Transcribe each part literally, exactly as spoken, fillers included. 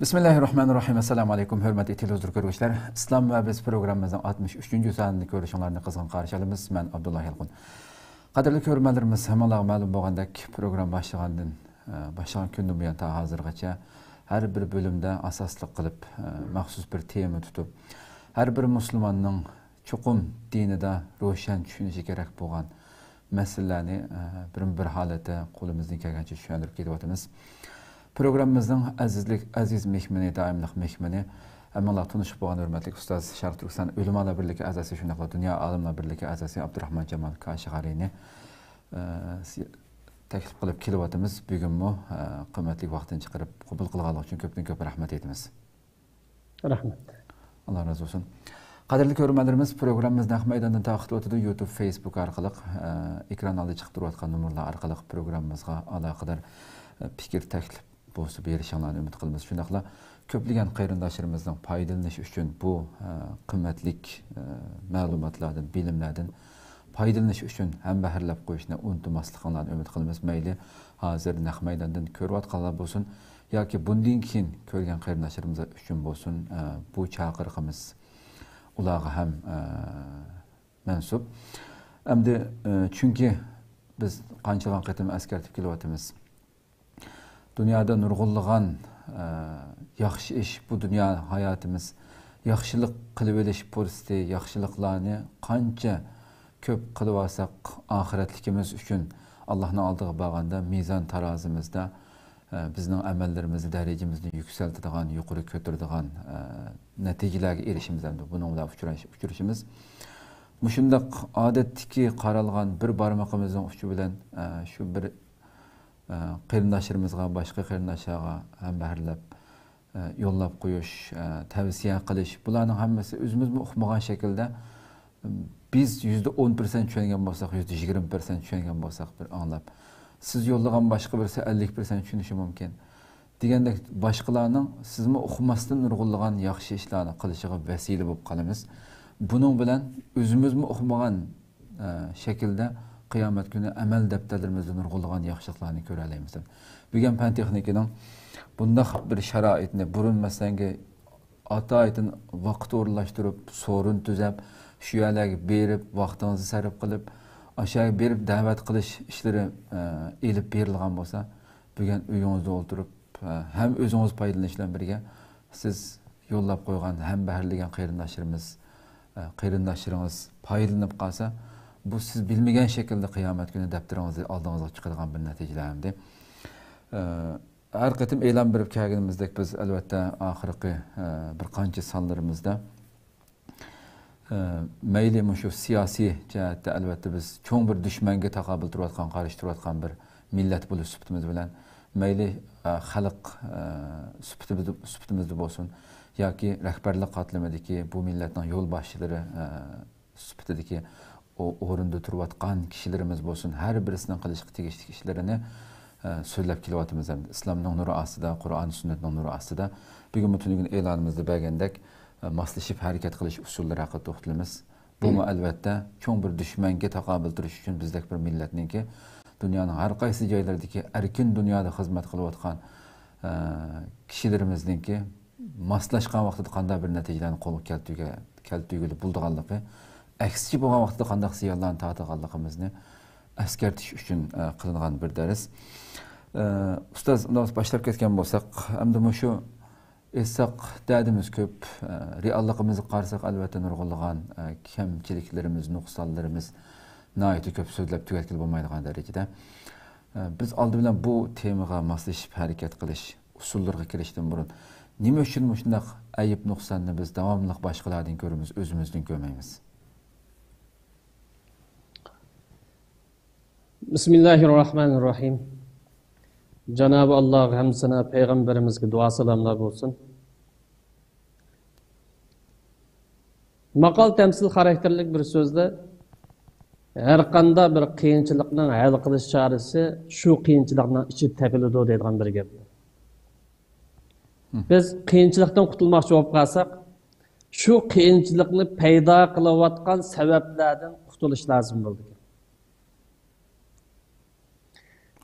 بىسمىللاھىررەھمانىررەھىم. ئەسسالامۇئەلەيكۇم، ھۆرمەتلىك تېلېۋىزور كۆرگۈچىلەر. ئىسلام ۋە بىز پروگراممىمىزنىڭ ئاتمىش ئۈچىنچى سانىنى كۆرۈشۈڭلارنى قىزغىن قارشى ئالىمىز. مەن ئابدۇللا يالقۇن. قەدىرلىك كۆرۈرمەنلىرىمىز، ھەممىڭلارغا مەلۇم بولغاندەك، پروگرامما باشلىغاندىن، ئە، باشلىغان كۈندىن بۇيان تا ھازىرغىچە ھەر بىر بۆلۈمدە ئاساسلىق قىلىپ، ئە، مەخسۇس بىر تېما تۇتۇپ، ھەر بىر مۇسۇلماننىڭ چوقۇم دىنىدا روشەن چۈشىنىشى كېرەك بولغان مەسىلىلەرنى، ئە، بىرمۇبىر ھالەتتە قولىمىزدىن كەلگەنچە چۈشەندۈرۈپ كېلىۋاتىمىز. پروگراممىمىزنىڭ ئەزىزلىك، ئەزىز مېھمىنى، دائىملىق مېھمىنى، ھەممىڭلار تونۇشۇپ بولغان ھۆرمەتلىك ئۇستاز، شەرقىي تۈركىستان ئۆلىمالار بىرلىكى ئەزاسى، شۇنداقلا دۇنيا ئالىملار بىرلىكى ئەزاسى ئابدۇراخمان جامال كاشىغارىنى، ئە، سى-، تەكلىپ قىلىپ كېلىۋاتىمىز. بۈگۈنمۇ، ئە، قىممەتلىك ۋاقتىنى چىقىرىپ قوبۇل قىلغانلىقى ئۈچۈن كۆپتىن كۆپ رەھمەت ئېيتىمىز. رەھمەت. ئاللا رازى بولسۇن. قەدىرلىك كۆرۈرمەنلىرىمىز، پروگراممىمىز نەق مەيداندىن تارقىتىۋاتىدۇ. يۇتۇب، فېيسبۇك ئارقىلىق، ئە، ئېكران ئالدىدا چىقىپ تۇرۇۋاتقان نومۇرلار ئارقىلىق پروگراممىمىزغا ئالاقىدار، ئە، پىكىر، تەكلىپ بولسا بېرىشىڭلارنى ئۈمىد قىلىمىز. شۇنداقلا كۆپلىگەن قېرىنداشلىرىمىزنىڭ پايدىلىنىشى ئۈچۈن بۇ، ئە، قىممەتلىك، ئە، مەلۇماتلاردىن، بىلىملەردىن پايدىلىنىش ئۈچۈن ھەمبەھىرلەپ قويۇشنى ئۇنتۇماسلىقىڭلارنى ئۈمىد قىلىمىز. مەيلى ھازىر نەق مەيداندىن كۆرۈۋاتقانلار بولسۇن، ياكى بۇندىن كېيىن كۆرگەن قېرىنداشلىرىمىز ئۈچۈن بولسۇن، ئە، بۇ چاقىرىقىمىز ئۇلارغا ھەم، ئە، مەنسۇپ. ئەمدى، ئە، چۈنكى بىز قانچىلىغان قېتىم ئەسكەرتىپ كېلىۋاتىمىز. دۇنيادا نۇرغۇنلىغان، ئە، ياخشى ئىش، بۇ دۇنيا ھاياتىمىز، ياخشىلىق قىلىۋېلىش پۇرسىتى، ياخشىلىقلارنى قانچە كۆپ قىلىۋالساق، ئاخىرەتلىكىمىز ئۈچۈن، ئاللاھنىڭ ئالدىغا بارغاندا مىزان تارازىمىزدا، ئە، بىزنىڭ ئەمەللىرىمىزنى، دەرىجىمىزنى يۈكسەلتىدىغان، يۇقىرى كۆتۈرىدىغان، ئە، نەتىجىلەرگە ئېرىشىمىز ھەمدە بۇنىڭ بىلەن ئۇچراش-، ئۇچرىشىمىز. مۇشۇنداق ئادەتتىكى قارالغان بىر بارمىقىمىزنىڭ ئۇچى بىلەن، ئە، شۇ بىر، ئە، قېرىنداشلىرىمىزغا، باشقا قېرىنداشلارغا ھەمبەھىرلەپ، ئە، يوللاپ قويۇش، ئە، تەۋسىيە قىلىش، بۇلارنىڭ ھەممىسى ئۆزىمىزمۇ ئۇقمىغان شەكىلدە، بىز يۈزدە ئون پىرسەنت چۈشەنگەن بولساق، يۈزدە يىگىرمە پىرسەنت چۈشەنگەن بولساق، بىر ئاڭلاپ، سىز يوللىغان باشقا بىرسى ئەللىك پىرسەنت چۈشىنىشى مۇمكىن. دېگەندەك، باشقىلارنىڭ سىزمۇ ئۇقماستىن نۇرغۇنلىغان ياخشى ئىشلارنى قىلىشىغا ۋەسىلە بولۇپ قالىمىز. بۇنىڭ بىلەن ئۆزىمىزمۇ ئۇقمىغان، ئە، شەكىلدە قىيامەت كۈنى ئەمەل دەپتەرلىرىمىزدە نۇرغۇنلىغان ياخشىلىقلارنى كۆرەلەيمىز. بۈگۈن پەن تېخنىكىنىڭ بۇنداق بىر شارائىتىنى بۇرۇن، مەسىلەنكى، ئاتايىتىن ۋاقىت ئورۇنلاشتۇرۇپ، سورۇن تۈزەپ، شۇ يەرلەرگە بېرىپ، ۋاقتىڭىزنى سەرپ قىلىپ، ئاشۇ يەرگە بېرىپ دەۋەت قىلىش ئىشلىرى، ئە، ئېلىپ بېرىلغان بولسا، بۈگۈن ئۆيىڭىزدە ئولتۇرۇپ، ئە، ھەم ئۆزىڭىز پايدىلىنىش بىلەن بىرگە، سىز يوللاپ قويغان، ھەمبەھىرلىگەن قېرىنداشلىرىمىز، ئە، قېرىنداشلىرىڭىز پايدىلىنىپ قالسا، بۇ سىز بىلمىگەن شەكىلدە قىيامەت كۈنى دەپتىرىڭىزنى ئالدىڭىزغا چىقىدىغان بىر نەتىجىلەر ئەمدى. ئە، ھەر قېتىم ئېلان بېرىپ كەلگىنىمىزدەك، بىز ئەلۋەتتە ئاخىرقى، ئە، بىر قانچە سانلىرىمىزدا، ئە، مەيلى مۇشۇ سىياسىي جەھەتتە، ئەلۋەتتە، بىز چوڭ بىر دۈشمەنگە تاقابىل تۇرۇۋاتقان، قارشى تۇرۇۋاتقان بىر مىللەت بولۇش سۈپىتىمىز بىلەن، مەيلى، ئە، خەلق، ئە، سۈپىتىمىزدە، سۈپىتىمىزدە بولسۇن ياكى رەھبەرلىك قاتلىمىدىكى بۇ مىللەتنىڭ يولباشچىلىرى، ئە، سۈپىتىدىكى ئو-، ئورۇندا تۇرۇۋاتقان كىشىلىرىمىز بولسۇن، ھەر بىرسىنىڭ قىلىشقا تېگىشلىك ئىشلىرىنى، ئە، سۆزلەپ كېلىۋاتىمىز. ئىسلامنىڭ نۇرى ئاستىدا، قۇرئان سۈننەتنىڭ نۇرى ئاستىدا بۈگۈن بۇ تۈنۈگۈن ئېلانىمىزدا بەرگەندەك، ئە، ماسلىشىپ ھەرىكەت قىلىش ئۇسۇللىرى ھەققىدە توختىلىمىز. بۇمۇ، ئەلۋەتتە، چوڭ بىر دۈشمەنگە تاقابىل تۇرۇش ئۈچۈن بىزدەك بىر مىللەتنىڭكى دۇنيانىڭ ھەر قايسى جايلىرىدىكى ئەركىن دۇنيادا خىزمەت قىلىۋاتقان، ئە، كىشىلىرىمىزنىڭكى ماسلاشقان ۋاقتىدا قانداق بىر نەتىجىلەرنى قولغا كەلتۈرگە-، كەلتۈرگىلى بولىدىغانلىقى، ئەكسىچە بولغان ۋاقتىدا قانداق زىيانلارنى تارتىدىغانلىقىمىزنى ئەسكەرتىش ئۈچۈن، ئە، قىلىنغان بىر دەرس. ئە، ئۇستاز، ئۇنداق بولسا باشلاپ كەتكەن بولساق، ئەمدى مۇشۇ ئېيتساق، دەردىمىز كۆپ، ئە، رېئاللىقىمىزغا قارىساق، ئەلۋەتتە نۇرغۇنلىغان، ئە، كەمچىلىكلىرىمىز، نۇقسانلىرىمىز ناھايىتى كۆپ، سۆزلەپ تۈگەتكىلى بولمايدىغان دەرىجىدە. ئە، بىز ئالدى بىلەن بۇ تېمىغا ماسلىشىپ ھەرىكەت قىلىش ئۇسۇللىرىغا كىرىشتىن بۇرۇن، نېمە ئۈچۈن مۇشۇنداق ئەيىب نۇقساننى بىز داۋاملىق باشقىلاردىن كۆرىمىز، ئۆزىمىزدىن كۆرمەيمىز؟ بىسمىللاھىررەھمانىررەھىم. جانابى ئاللاغا ھەمدۇسانا، پەيغەمبىرىمىزگە دۇئا سالاملار بولسۇن. ماقال تەمسىل خاراكتېرلىك بىر سۆزدە، ھەرقانداق بىر قىيىنچىلىقنىڭ ھەل قىلىش چارىسى شۇ قىيىنچىلىقنىڭ ئىچىدە تېپىلىدۇ دەيدىغان بىر گەپ. بىز قىيىنچىلىقتىن قۇتۇلماقچى بولۇپ قالساق، شۇ قىيىنچىلىقنى پەيدا قىلىۋاتقان سەۋەبلەردىن قۇتۇلۇش لازىم بولىدىكەن.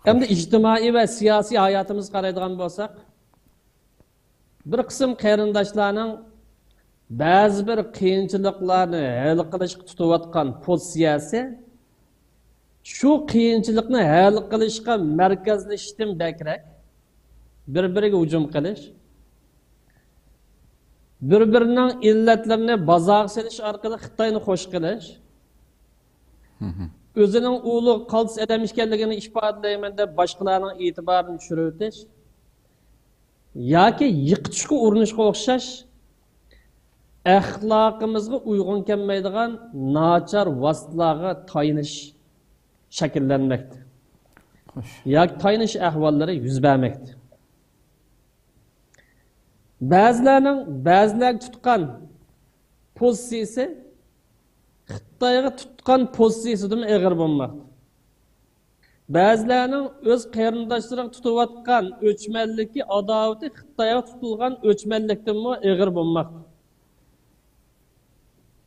ئەمدى ئىجتىمائىي ۋە سىياسىي ھاياتىمىزغا قارايدىغان بولساق، بىر قىسىم قېرىنداشلارنىڭ بەزى بىر قىيىنچىلىقلارنى ھەل قىلىشقا تۇتۇۋاتقان پوزىتسىيەسى، شۇ قىيىنچىلىقنى ھەل قىلىشقا مەركەزلىشىشتىن بەكرەك، بىر-بىرىگە ھۇجۇم قىلىش، بىر-بىرىنىڭ ئىللەتلىرىنى بازارغا سېلىش ئارقىلىق خىتاينى خوش قىلىش، ئۆزىنىڭ ئۇلۇغ قالتىس ئادەم ئىكەنلىكىنى ئىپادىلەيمەن دەپ باشقىلارنىڭ ئېتىبارىنى چۈشۈرۈۋېتىش ياكى يىقىتىشقا ئۇرۇنۇشقا ئوخشاش ئەخلاقىمىزغا ئۇيغۇن كەلمەيدىغان ناچار ۋاسىتىلەرگە تايىنىش شەكىللەنمەكتە. خوش. ياكى تايىنىش ئەھۋاللىرى يۈز بەرمەكتە. بەزىلەرنىڭ بەزىلەرگە تۇتقان پوزىتسىيىسى خىتايغا تۇتقان پوزىتسىيىسىدىنمۇ ئېغىر بولماقتا. بەزىلەرنىڭ ئۆز قېرىنداشلىرىغا تۇتۇۋاتقان ئۆچمەنلىكى، ئاداۋىتى خىتايغا تۇتۇلغان ئۆچمەنلىكتىنمۇ ئېغىر بولماقتا.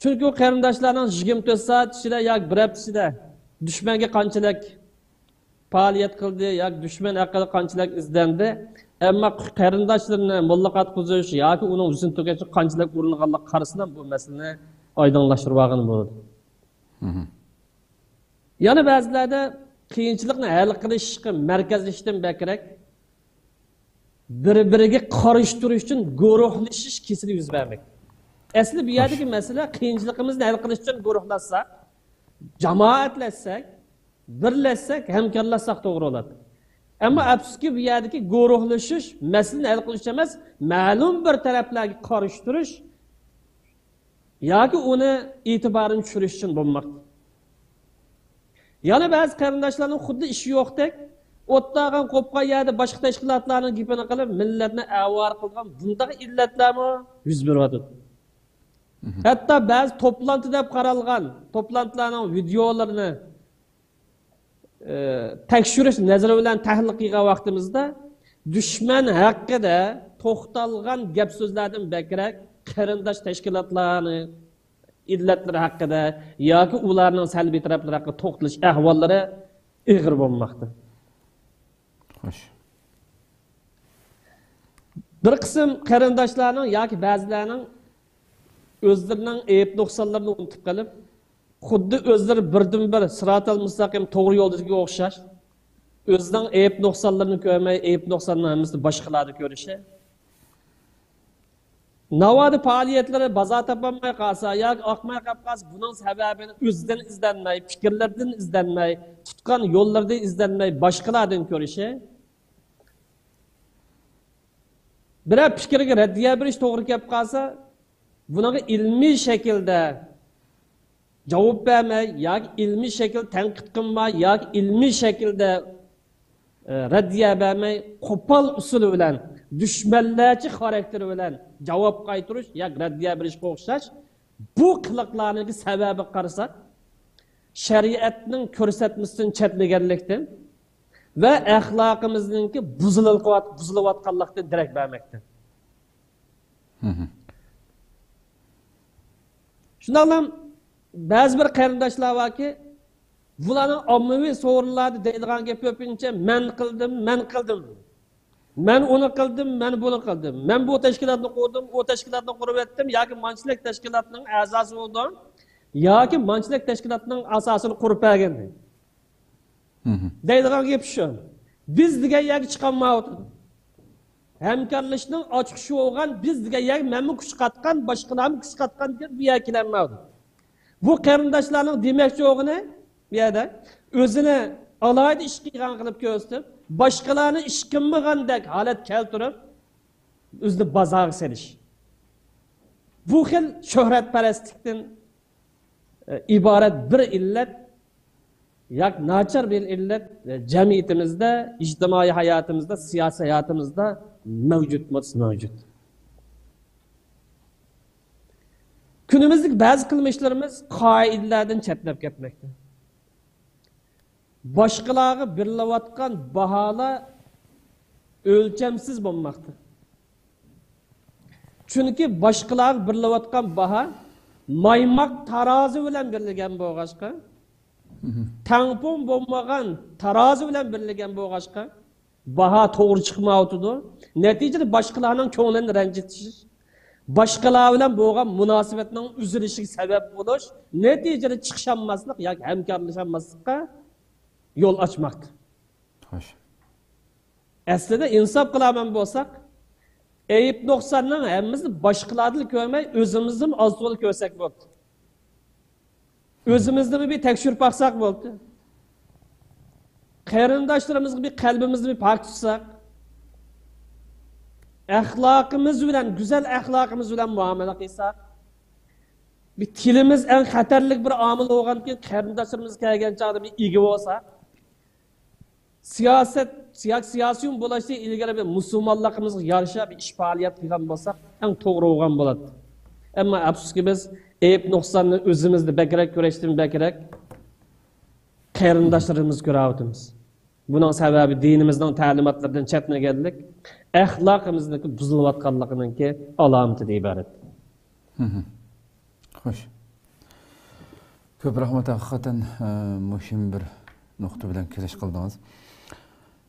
چۈنكى ئۇ قېرىنداشلارنىڭ يىگىرمە تۆت سائەت ئىچىدە ياكى بىر ھەپتە ئىچىدە دۈشمەنگە قانچىلىك پائالىيەت قىلدى ياكى دۈشمەن ھەققىدە قانچىلىك ئىزدەندى، ئەمما قېرىنداشلىرىنى موللا قاتقۇزۇش ياكى ئۇنىڭ يۈزىنى تۈگەتكەن قانچىلىك ئۇرۇنغانلىقى قارىسىلا بۇ مەسىلىنى ئايدىڭلاشتۇرۇۋالغىلى بولىدۇ. يەنە بەزىلەردە قىيىنچىلىقنى ھەل قىلىشقا مەركەزلىشىشتىن بەكرەك، بىر-بىرىگە قارشى تۇرۇش ئۈچۈن گۇرۇھلىشىش كېسىلى يۈز بەرمەكتە. ئەسلى بۇ يەردىكى مەسىلە، قىيىنچىلىقىمىزنى ھەل قىلىش ئۈچۈن گۇرۇھلاشساق، جامائەتلەشسەك، بىرلەشسەك، ھەمكارلاشساق توغرا بولاتتى. ئەمما ئەپسۇسكى، بۇ يەردىكى گۇرۇھلىشىش مەسىلىنى ھەل قىلىش ئەمەس، مەلۇم بىر تەرەپلەرگە قارشى تۇرۇش ياكى ئۇنى ئېتىبارىنى چۈشۈرۈش ئۈچۈن بولماقتا. يەنە بەزى قېرىنداشلارنىڭ خۇددى ئىشى يوقتەك، ئوتتاغان قوپقان يەردە باشقا تەشكىلاتلارنىڭ گېپىنى قىلىپ، مىللەتنى ئاۋارە قىلىدىغان بۇنداق ئىللەتلەرمۇ يۈز بېرىۋاتىدۇ. ھەتتا بەزى توپلانتى دەپ قارالغان توپلانتىلارنىڭ ۋىدېئولىرىنى، ئى، تەكشۈرۈش نەزىرى بىلەن تەھلىل قىلغان ۋاقتىمىزدا، دۈشمەن ھەققىدە توختالغان گەپ سۆزلەردىن بەكرەك قېرىنداش تەشكىلاتلارنى ئىللەتلىرى ھەققىدە ياكى ئۇلارنىڭ سەلبىي تەرەپلىرى ھەققىدە توختىلىش ئەھۋاللىرى ئېغىر بولماقتا. خوش. بىر قىسىم قېرىنداشلارنىڭ ياكى بەزىلەرنىڭ ئۆزلىرىنىڭ ئەيىب نۇقسانلىرىنى ئۇنتۇپ قېلىپ، خۇددى ئۆزلىرى بىردىنبىر سىراتەل مۇستەقىم توغرا يولدىكىگە ئوخشاش، ئۆزىنىڭ ئەيىب نۇقسانلىرىنى كۆرمەي، ئەيىب نۇقساننىڭ ھەممىسىنى باشقىلاردا كۆرۈشى. ناۋادا پائالىيەتلىرى بازار تاپالماي قالسا ياكى ئاقماي قېلىپ قالسا، بۇنىڭ سەۋەبىنى ئۆزىدىن ئىزدەنمەي، پىكىرلىرىدىن ئىزدەنمەي، تۇتقان يوللىرىدىن ئىزدەنمەي، باشقىلاردىن كۆرۈشى. بىرەر پىكىرگە رەددىيە بېرىش توغرا كەپ قالسا، بۇنىڭغا ئىلمىي شەكىلدە جاۋاب بەرمەي ياكى ئىلمىي شەكىلدە تەنقىد قىلماي ياكى ئىلمىي شەكىلدە، ئە، رەددىيە بەرمەي، قوپال ئۇسۇلى بىلەن، دۈشمەنلەرچە خاراكتېرى بىلەن جاۋاب قايتۇرۇش ياكى رەددىيە بېرىشقا ئوخشاش بۇ قىلىقلارنىڭكى سەۋەبىگە قارىساق، شەرىئەتنىڭ كۆرسەتمىسىدىن چەتنىگەنلىكتىن ۋە ئەخلاقىمىزنىڭكى بۇزۇلۇۋات-، بۇزۇلۇۋاتقانلىقتىن دېرەك بەرمەكتە. شۇنداقلا بەزى بىر قېرىنداشلار باركى، بۇلارنىڭ ئاممىۋى سورۇنلاردا دەيدىغان گېپى كۆپىنچە، «مەن قىلدىم، مەن قىلدىم. مەن ئۇنى قىلدىم، مەن بۇنى قىلدىم. مەن بۇ تەشكىلاتنى قۇردۇم، ئۇ تەشكىلاتنى قۇرۇۋەتتىم، ياكى مانچىلىك تەشكىلاتنىڭ ئەزاسى بولدۇم، ياكى مانچىلىك تەشكىلاتنىڭ ئاساسىنى قۇرۇپ بەرگەن» دەيدىغان گېپى شۇ. بىز دېگەن يەرگە چىقالمايۋاتىدۇ. ھەمكارلىشىشنىڭ ئاچقۇچى بولغان، بىز دېگەن يەرگە مەنمۇ كۈچ قاتقان، باشقىلارمۇ كۈچ قاتقان، بۇ يەرگە كېلەلمەيۋاتىدۇ. بۇ قېرىنداشلارنىڭ دېمەكچى بولغىنى، بۇ يەردە ئۆزىنى ئالاھىدە ئىش قىلغان قىلىپ كۆرسىتىپ، باشقىلارنى ئىش قىلمىغاندەك ھالەت كەلتۈرۈپ، ئۆزىنى بازارغا سېلىش. بۇ خىل شۆھرەتپەرەسلىكتىن ئىبارەت بىر ئىللەت ياكى ناچار بىر ئىللەت جەمئىيىتىمىزدە، ئىجتىمائىي ھاياتىمىزدا، سىياسىي ھاياتىمىزدا مەۋجۇتمۇ؟ مەۋجۇت. كۈنىمىزدىكى بەزى قىلمىشلىرىمىز قائىدىلەردىن چەتنەپ كەتمەكتە. باشقىلارغا بېرىلىۋاتقان باھالار ئۆلچەمسىز بولماقتا. چۈنكى باشقىلارغا بېرىلىۋاتقان باھا مايماق تارازى بىلەن بېرىلگەن بولغاچقا، تەڭپۇڭ بولمىغان تارازى بىلەن بېرىلگەن بولغاچقا، باھا توغرا چىقمايۋاتىدۇ. نەتىجىدە باشقىلارنىڭ كۆڭلىنى رەنجىتىش، باشقىلار بىلەن بولغان مۇناسىۋەتنىڭ ئۈزۈلۈشىگە سەۋەب بولۇش، نەتىجىدە چىقىشالماسلىق ياكى ھەمكارلىشالماسلىققا يول ئاچماقتا. خوش. ئەسلىدە ئىنساپ قىلارمەن بولساق، ئەيىب نۇقساننىڭ ھەممىسىنى باشقىلاردىن كۆرمەي، ئۆزىمىزدىن ئاز تولا كۆرسەك بولدى. ئۆزىمىزنىمۇ بىر تەكشۈرۈپ باقساق بولدى. قېرىنداشلىرىمىزغا بىر قەلبىمىزنى بىر پاك تۇتساق، ئەخلاقىمىز بىلەن، گۈزەل ئەخلاقىمىز بىلەن مۇئامىلە قىلساق، بىر تىلىمىز ئەڭ خەتەرلىك بىر ئامىل بولغاندىكىن، قېرىنداشلىرىمىز كەلگەن چاغدا بىر ئىگە بولساق، سىياسەت ياكى سىياسىيون بولۇشتىن ئىلگىرى بىر مۇسۇلمانلىقىمىزغا يارىشا بىر ئىش پائالىيەت قىلغان بولساق، ئەڭ توغرا بولغان بولاتتى. ئەمما ئەپسۇسكى، بىز ئەيىب نۇقساننى ئۆزىمىزدە بەكرەك كۆرۈشتىن بەكرەك قېرىنداشلىرىمىزدا كۆرۈۋاتىمىز. بۇنىڭ سەۋەبى دىنىمىزنىڭ تەلىماتلىرىدىن چەتنىگەنلىك، ئەخلاقىمىزنىڭكى بۇزۇلۇۋاتقانلىقىنىڭكى ئالامىتىدىن ئىبارەت. خوش. كۆپ رەھمەت، ھەقىقەتەن ئە، مۇھىم بىر نۇقتا بىلەن كېلىش قىلدىڭىز.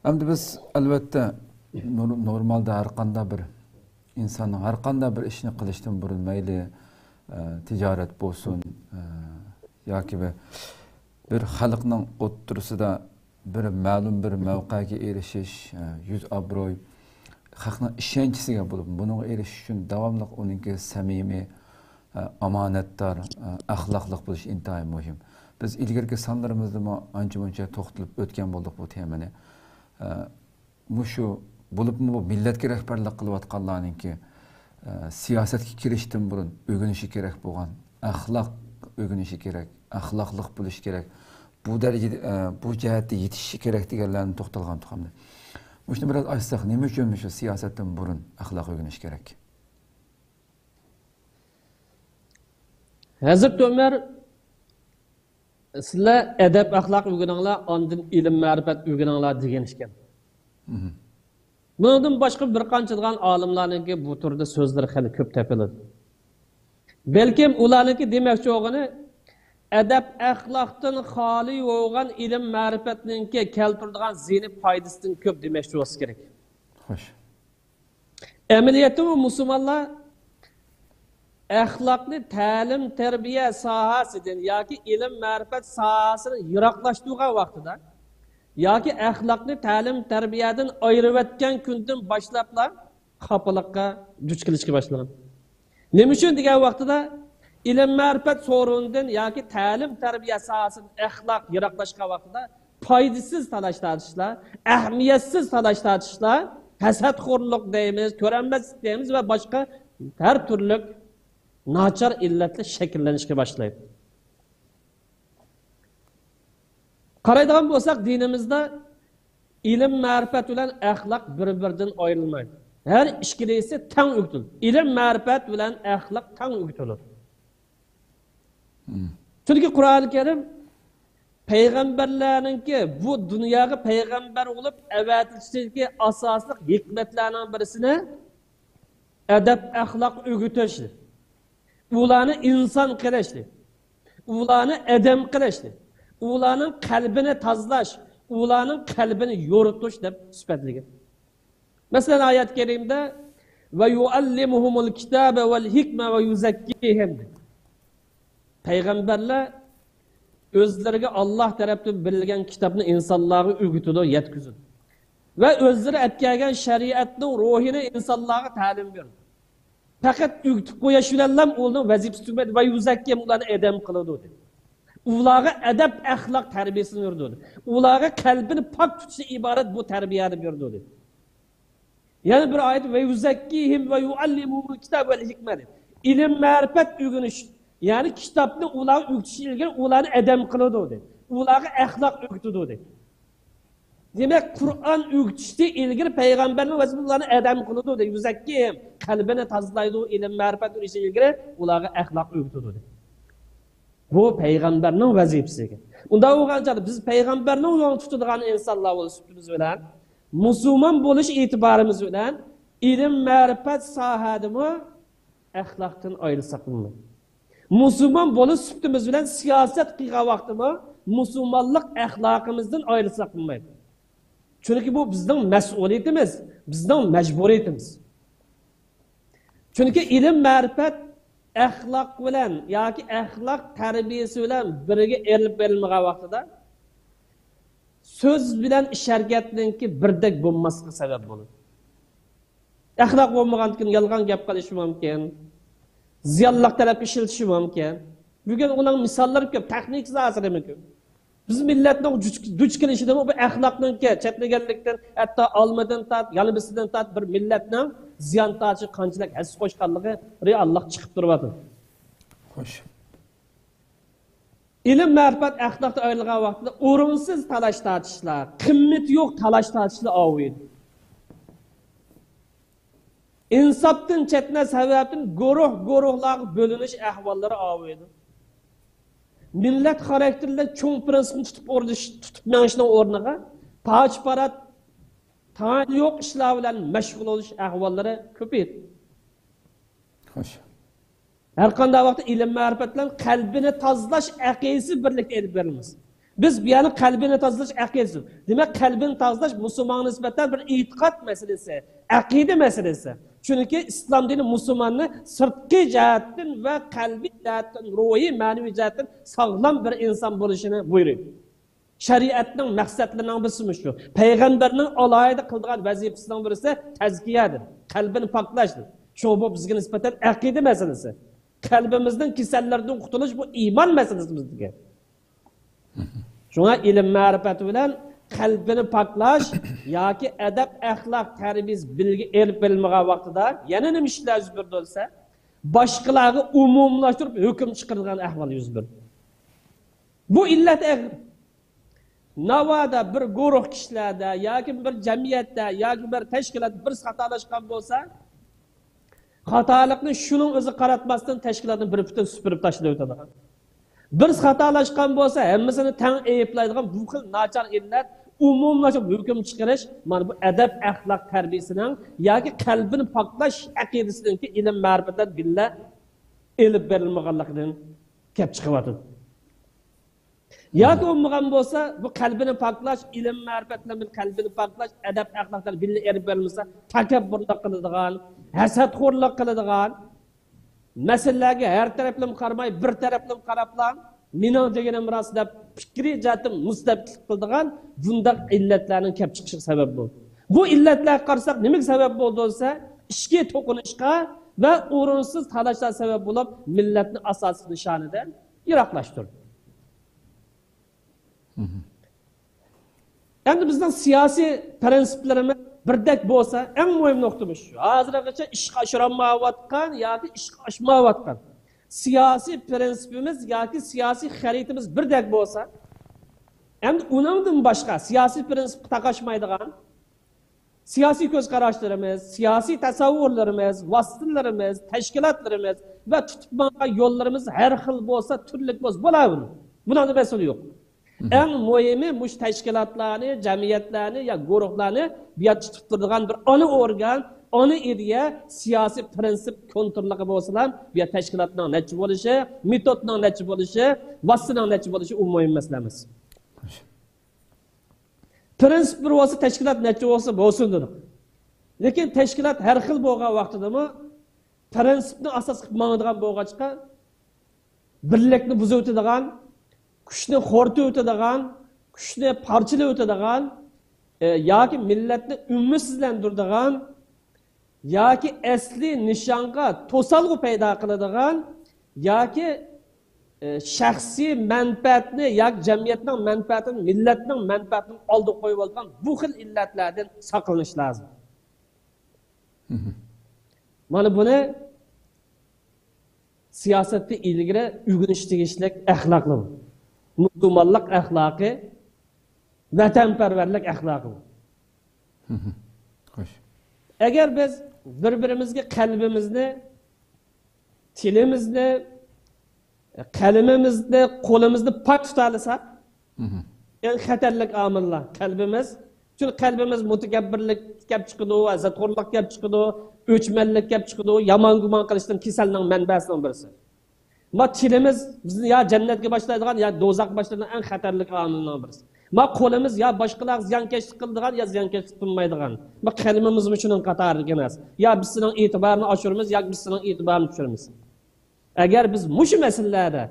ئەمدى بىز ئەلۋەتتە نور- نورمالدا ھەر قانداق بىر ئىنساننىڭ ھەر قانداق بىر ئىشنى قىلىشتىن بۇرۇن، مەيلى ئە، تىجارەت بولسۇن، ئە، ياكى بىر بىر خەلقنىڭ ئوتتۇرىسىدا بىر مەلۇم بىر مەۋقەگە ئېرىشىش، ئە، يۈز ئابروي، خەقنىڭ ئىشەنچىسىگە بولۇپ، بۇنىڭغا ئېرىشىش ئۈچۈن داۋاملىق ئۇنىڭكى سەمىمىي، ئە، ئامانەتدار، ئە، ئەخلاقلىق بولۇش ئىنتايىن مۇھىم. بىز ئىلگىرىكى سانلىرىمىزدىمۇ ئانچە مۇنچە توختىلىپ ئۆتكەن بولدۇق بۇ تېمىنى. ئە، مۇشۇ بولۇپمۇ بۇ مىللەتكە رەھبەرلىك قىلىۋاتقانلارنىڭكى، ئە، سىياسەتكە كىرىشتىن بۇرۇن ئۆگىنىشى كېرەك بولغان ئەخلاق، ئۆگىنىشى كېرەك، ئەخلاقلىق بولۇشى كېرەك، بۇ دەرىجىدە، ئە، بۇ جەھەتتە يېتىشىشى كېرەك دېگەنلەرنى توختالغان تۇغامدى. مۇشۇنى بىراز ئاچساق، نېمە ئۈچۈن مۇشۇ سىياسەتتىن بۇرۇن ئەخلاق ئۆگىنىش كېرەك؟ ھەزرىتى ئۆمەر، سىلەر ئەدەپ ئەخلاق ئۆگىنىڭلار، ئاندىن ئىلىم مەرىپەت ئۆگىنىڭلار، دېگەن ئىكەن. بۇنىڭدىن باشقا بىر قانچىلىغان ئالىملارنىڭكى بۇ تۈردە سۆزلىرى خېلى كۆپ تېپىلىدۇ. بەلكىم ئۇلارنىڭكى دېمەكچى بولغىنى، ئەدەپ ئەخلاقتىن خالىي بولغان ئىلىم مەرىپەتنىڭكى كەلتۈرىدىغان زىيىنى پايدىسىدىن كۆپ دېمەكچى بولسا كېرەك. خوش. ئەمەلىيەتتىمۇ مۇسۇلمانلار ئەخلاقنى تەلىم تەربىيە ساھەسىدىن ياكى ئىلىم مەرىپەت ساھەسىدىن يىراقلاشتۇرغان ۋاقتىدا ياكى ئەخلاقنى تەلىم تەربىيەدىن ئايرىۋەتكەن كۈندىن باشلاپلا خاپىلىققا دۇچ كېلىشكە باشلىغان. نېمە ئۈچۈن دېگەن ۋاقتىدا، ئىلىم مەرىپەت سورۇنىدىن ياكى تەلىم تەربىيە ساھەسىدىن ئەخلاق يىراقلاشقان ۋاقتىدا پايدىسىز تالاش تارتىشلار، ئەھمىيەتسىز تالاش تارتىشلار، ھەسەتخورلۇق دەيمىز، كۆرەلمەسلىك دەيمىز ۋە باشقا ھەر تۈرلۈك ناچار ئىللەتلەر شەكىللىنىشكە باشلايدۇ. قارايدىغان بولساق، دىنىمىزدا ئىلىم مەرىپەت بىلەن ئەخلاق بىر-بىرىدىن ئايرىلمايدۇ. ھەر ئىككىلىسى تەڭ ئۆگىتىلىدۇ. ئىلىم مەرىپەت بىلەن ئەخلاق تەڭ ئۆگىتىلىدۇ. چۈنكى قۇرئانى كەرىم پەيغەمبەرلەرنىڭكى بۇ دۇنياغا پەيغەمبەر بولۇپ ئەۋەتىلىشىدىكى ئاساسلىق ھېكمەتلەرنىڭ بىرسىنى ئەدەپ ئەخلاق ئۆگىتىش، ئۇلارنى ئىنسان قىلىش، ئۇلارنى ئادەم قىلىش، ئۇلارنىڭ قەلبىنى تازىلاش، ئۇلارنىڭ قەلبىنى يورۇتۇش دەپ سۈپەتلىگەن. مەسىلەن، ئايەت كەرىمدە، «ۋە يۇئەللىمۇھۇمۇل كىتابە ۋەل ھىكمە ۋە يۇزەككىھىم» دېدى. پەيغەمبەرلەر ئۆزلىرىگە ئاللاھ تەرەپتىن بېرىلگەن كىتابنى ئىنسانلارغا ئۆگىتىدۇ، يەتكۈزىدۇ. ۋە ئۆزلىرى ئەپكەلگەن شەرىئەتنىڭ روھىنى ئىنسانلارغا تەلىم بېرىدۇ. پەقەت ئۆگىتىپ قويۇش بىلەنلا ئۇنىڭ ۋەزىپىسى تۈگىمەيدۇ. «ۋە يۇزەككىھىم»، ئۇلارنى ئادەم قىلىدۇ، دېدى. ئۇلارغا ئەدەپ ئەخلاق تەربىيەسىنى بېرىدۇ، دېدى. ئۇلارغا قەلبىنى پاك تۇتۇشتىن ئىبارەت بۇ تەربىيەنى بېرىدۇ، دېدى. يەنە بىر ئايەت، «ۋە يۇزەككىھىم ۋە يۇئەللىمۇھۇمۇل كىتابە ۋەل ھىكمە» دېدى. ئىلىم مەرىپەت ئۆگىنىش، يەنى كىتابنى ئۇلارغا ئۆگىتىشتىن ئىلگىرى ئۇلارنى ئادەم قىلىدۇ، دېدى. ئۇلارغا ئەخلاق ئۆگىتىدۇ، دېدى. دېمەك، قۇرئان ئۆگىتىشتىن ئىلگىرى پەيغەمبەرنىڭ ۋەزىپىسى ئۇلارنى ئادەم قىلىدۇ، دېدى. يۇزەككىھىم، قەلبىنى تازىلايدۇ، ئىلىم مەرىپەت ئۆگىتىشتىن ئىلگىرى ئۇلارغا ئەخلاق ئۆگىتىدۇ، دېدى. بۇ پەيغەمبەرنىڭ ۋەزىپىسى ئىكەن. ئۇنداق بولغان چاغدا بىز پەيغەمبەرنىڭ يولىنى تۇتىدىغان ئىنسانلار بولۇش سۈپىتىمىز بىلەن، مۇسۇلمان بولۇش ئېتىبارىمىز بىلەن ئىلىم مەرىپەت ساھەدىمۇ ئەخلاقتىن ئايرىلساق بولمايدۇ. مۇسۇلمان بولۇش سۈپىتىمىز بىلەن سىياسەت قىلغان ۋاقتىمۇ مۇسۇلمانلىق ئەخلاقىمىزدىن ئايرىلساق بولمايدۇ. چۈنكى بۇ بىزنىڭ مەسئۇلىيىتىمىز، بىزنىڭ مەجبۇرىيىتىمىز. چۈنكى ئىلىم مەرىپەت ئەخلاق بىلەن ياكى ئەخلاق تەربىيىسى بىلەن بىرگە ئېلىپ بېرىلمىغان ۋاقتىدا سۆز بىلەن ئىش ھەرىكەتنىڭكى بىردەك بولماسلىقى سەۋەب بولىدۇ. ئەخلاق بولمىغاندىكىن يالغان گەپ قىلىشى مۇمكىن، زىيانلىق تەرەپكە ئىشلىتىشى مۇمكىن. بۈگۈن ئۇنىڭ مىساللىرى كۆپ، تېخنىكىسى ھازىر نېمە كۆپ. بىز مىللەتنىڭ دۇچ، دۇچ كېلىشىدىمۇ بۇ ئەخلاقنىڭكى، چەتنىگەنلىكتىن، ھەتتا ئالمىدىن تارت، يالمىسىدىن تارت بىر مىللەتنىڭ زىيان تارتىشىغا قانچىلىك ھەسسە قوشقانلىقى رېئاللىق چىقىپ تۇرۇۋاتىدۇ. خوش. ئىلىم مەرىپەت ئەخلاقتىن ئايرىلغان ۋاقتىدا ئورۇنسىز تالاش تارتىشلار، قىممىتى يوق تالاش تارتىشلار ئاۋۇيدۇ. ئىنساپتىن چەتنەش سەۋەبىدىن گۇرۇھ گۇرۇھلارغا بۆلۈنۈش ئەھۋاللىرى ئاۋۇيدۇ. مىللەت خاراكتېرلىك چوڭ پىرىنسىپنى تۇتۇپ ئورنىش، تۇتۇپ مېڭىشنىڭ ئورنىغا پاچ-پارات، تايىنى يوق ئىشلار بىلەن مەشغۇل بولۇش ئەھۋاللىرى كۆپىيىدۇ. خوش. ھەر قانداق ۋاقىتتا ئىلىم مەرىپەت بىلەن قەلبىنى تازىلاش ئەقىدىسى بىرلىكتە ئېلىپ بېرىلمىسۇن. بىز بۇ يەرنى قەلبىنى تازىلاش ئەقىدىسى. دېمەك، قەلبىنى تازىلاش مۇسۇلمانغا نىسبەتەن بىر ئېتىقاد مەسىلىسى، ئەقىدە مەسىلىسى. چۈنكى ئىسلام دىنى مۇسۇلماننى سىرتقى جەھەتتىن ۋە قەلبىي جەھەتتىن، روھىي، مەنىۋى جەھەتتىن ساغلام بىر ئىنسان بولۇشىنى بۇيرۇيدۇ. شەرىئەتنىڭ مەقسەتلىرىنىڭ بىرسىمۇ شۇ. پەيغەمبەرنىڭ ئالاھىدە قىلىدىغان ۋەزىپىسىنىڭ بىرسى تەزكىيەدۇر، قەلبىنى پاكلاشتۇر. شۇ بۇ بىزگە نىسبەتەن ئەقىدە مەسىلىسى. قەلبىمىزنىڭ كېسەللىرىدىن قۇتۇلۇش بۇ ئىمان مەسىلىسى بىزدىكى. شۇڭا ئىلىم مەرىپەت بىلەن قەلبىنى پاكلاش ياكى ئەدەپ ئەخلاق تەربىيىسى بىلگە ئېلىپ بېرىلمىغان ۋاقتىدا يەنە نېمە ئىشلار يۈز بېرىدۇ دېسە، باشقىلارغا ئومۇملاشتۇرۇپ ھۆكۈم چىقىرىدىغان ئەھۋال يۈز بېرىدۇ. بۇ ئىللەت ئېغىر. ناۋادا بىر گۇرۇھ كىشىلەردە ياكى بىر جەمئىيەتتە ياكى بىر تەشكىلات بىرسى خاتالاشقان بولسا، خاتالىقنى شۇنىڭ ئۆزى قاراتماستىن تەشكىلاتنى بىر پۈتۈن سۈپۈرۈپ تاشلىۋېتىدىغان. بىرسى خاتالاشقان بولسا، ھەممىسىنى تەڭ ئەيىبلەيدىغان بۇ خىل ناچار ئىللەت، ئومۇملاشتۇرۇپ ھۆكۈم چىقىرىش، مانا بۇ ئەدەپ ئەخلاق تەربىيىسىنىڭ ياكى قەلبىنى پاكلاش ئەقىدىسىنىڭكى ئىلىم مەرىپەت بىلەن بىللە ئېلىپ بېرىلمىغانلىقىدىن كەپ چىقىۋاتىدۇ. ياكى بولمىغان بولسا، بۇ قەلبىنى پاكلاش، ئىلىم مەرىپەت بىلەن بىر قەلبىنى پاكلاش، ئەدەپ ئەخلاقلار بىللە ئېلىپ بېرىلمىسا، تەكەببۇرلۇق قىلىدىغان، ھەسەتخورلۇق قىلىدىغان، مەسىلىلەرگە ھەر تەرەپلىمە قارىماي، بىر تەرەپلىمە قاراپلا، مېنىڭ دېگىنىم راست دەپ پىكرىي جەھەتتىن مۇستەبىتلىك قىلىدىغان بۇنداق ئىللەتلەرنىڭ كەپ چىقىشىغا سەۋەب بولىدۇ. بۇ ئىللەتلەرگە قارىساق، نېمىگە سەۋەب بولىدۇ دېسە، ئىچكى توقۇنۇشقا ۋە ئورۇنسىز تالاشلار سەۋەب بولۇپ، مىللەتنى ئاساسىي نىشانىدىن يىراقلاشتۇرىدۇ. ئەمدى بىزنىڭ سىياسىي پىرىنسىپلىرىمىز بىردەك بولسا، ئەڭ مۇھىم نۇقتىمىز شۇ. ھازىرغىچە ئىشقا ئاشۇرالمايۋاتقان ياكى ئىشقا ئاشمايۋاتقان سىياسىي پىرىنسىپىمىز ياكى سىياسىي خەرىتىمىز بىردەك بولسا، ئەمدى ئۇنىڭدىن باشقا سىياسىي پىرىنسىپقا تاقاشمايدىغان سىياسىي كۆز قاراشلىرىمىز، سىياسىي تەسەۋۋۇرلىرىمىز، ۋاسىتىلىرىمىز، تەشكىلاتلىرىمىز ۋە تۇتۇپ ماڭغان يوللىرىمىز ھەر خىل بولسا، تۈرلۈك بولسا، بولاۋېرىدۇ. بۇنىڭدا مەسىلە يوق. ئەڭ مۇھىمى، مۇشۇ تەشكىلاتلارنى، جەمئىيەتلەرنى يا گۇرۇھلارنى بۇ يەردە تۇتۇپ تۇرىدىغان بىر ئانا ئورگان، ئانا ئىدىيە، سىياسىي پىرىنسىپ كونتروللۇقى بولسىلا، بۇ يەردە تەشكىلاتنىڭ نەچچە بولۇشى، مېتودنىڭ نەچچە بولۇشى، ۋاسىتىنىڭ نەچچە بولۇشى ئۇ مۇھىم مەسىلە ئەمەس. پىرىنسىپ بىر بولسا، تەشكىلات نەچچە بولسا بولسۇن دېدۇق. لېكىن تەشكىلات ھەر خىل بولغان ۋاقتىدىمۇ پىرىنسىپنى ئاساس قىلىپ ماڭىدىغان بولغاچقا، بىرلىكنى بۇزۇۋېتىدىغان، كۈچنى خورىتىۋېتىدىغان، كۈچنى پارچىلىۋېتىدىغان، ئە، ياكى مىللەتنى ئۈمىدسىزلەندۈرىدىغان، ياكى ئەسلىي نىشانغا توسالغۇ پەيدا قىلىدىغان، ياكى، ئە، شەخسىي مەنپەئەتنى ياكى جەمئىيەتنىڭ مەنپەئەتىنى، مىللەتنىڭ مەنپەئەتىنى ئالدىغا قويۇۋالىدىغان بۇ خىل ئىللەتلەردىن ساقلىنىش لازىم. مانا بۇنى سىياسەتتە ئىلگىرى ئۆگىنىش تېگىشلىك ئەخلاقلار. مۇسۇلمانلىق ئەخلاقى، ۋەتەنپەرۋەرلىك ئەخلاقى. خوش. ئەگەر بىز بىر-بىرىمىزگە قەلبىمىزنى، تىلىمىزنى، قەلىمىمىزنى، قولىمىزنى پاك تۇتالىساق، ئەڭ خەتەرلىك ئامىللار قەلبىمىز. چۈنكى قەلبىمىز مۇتەكەببىرلىك كەپ چىقىدۇ، ھەسەتخورلۇق كەپ چىقىدۇ، ئۆچمەنلىك كەپ چىقىدۇ، يامان گۇمان قىلىشتىن كېسەلنىڭ مەنبەسىنىڭ بىرسى. ما تىلىمىز بىزنى يا جەننەتكە باشلايدىغان، يا دوزاخقا باشلايدىغان ئەڭ خەتەرلىك ئامىلنىڭ بىرسى. ما قولىمىز يا باشقىلارغا زىيانكەشلىك قىلىدىغان يا زىيانكەشلىك قىلمايدىغان. ما قەلىمىمىزمۇ شۇنىڭ قاتارىدىكى نەرسە. يا بىز سېنىڭ ئېتىبارىنى ئاشۇرىمىز ياكى بىز سېنىڭ ئېتىبارىنى چۈشۈرىمىز. ئەگەر بىز مۇشۇ مەسىلىلەردە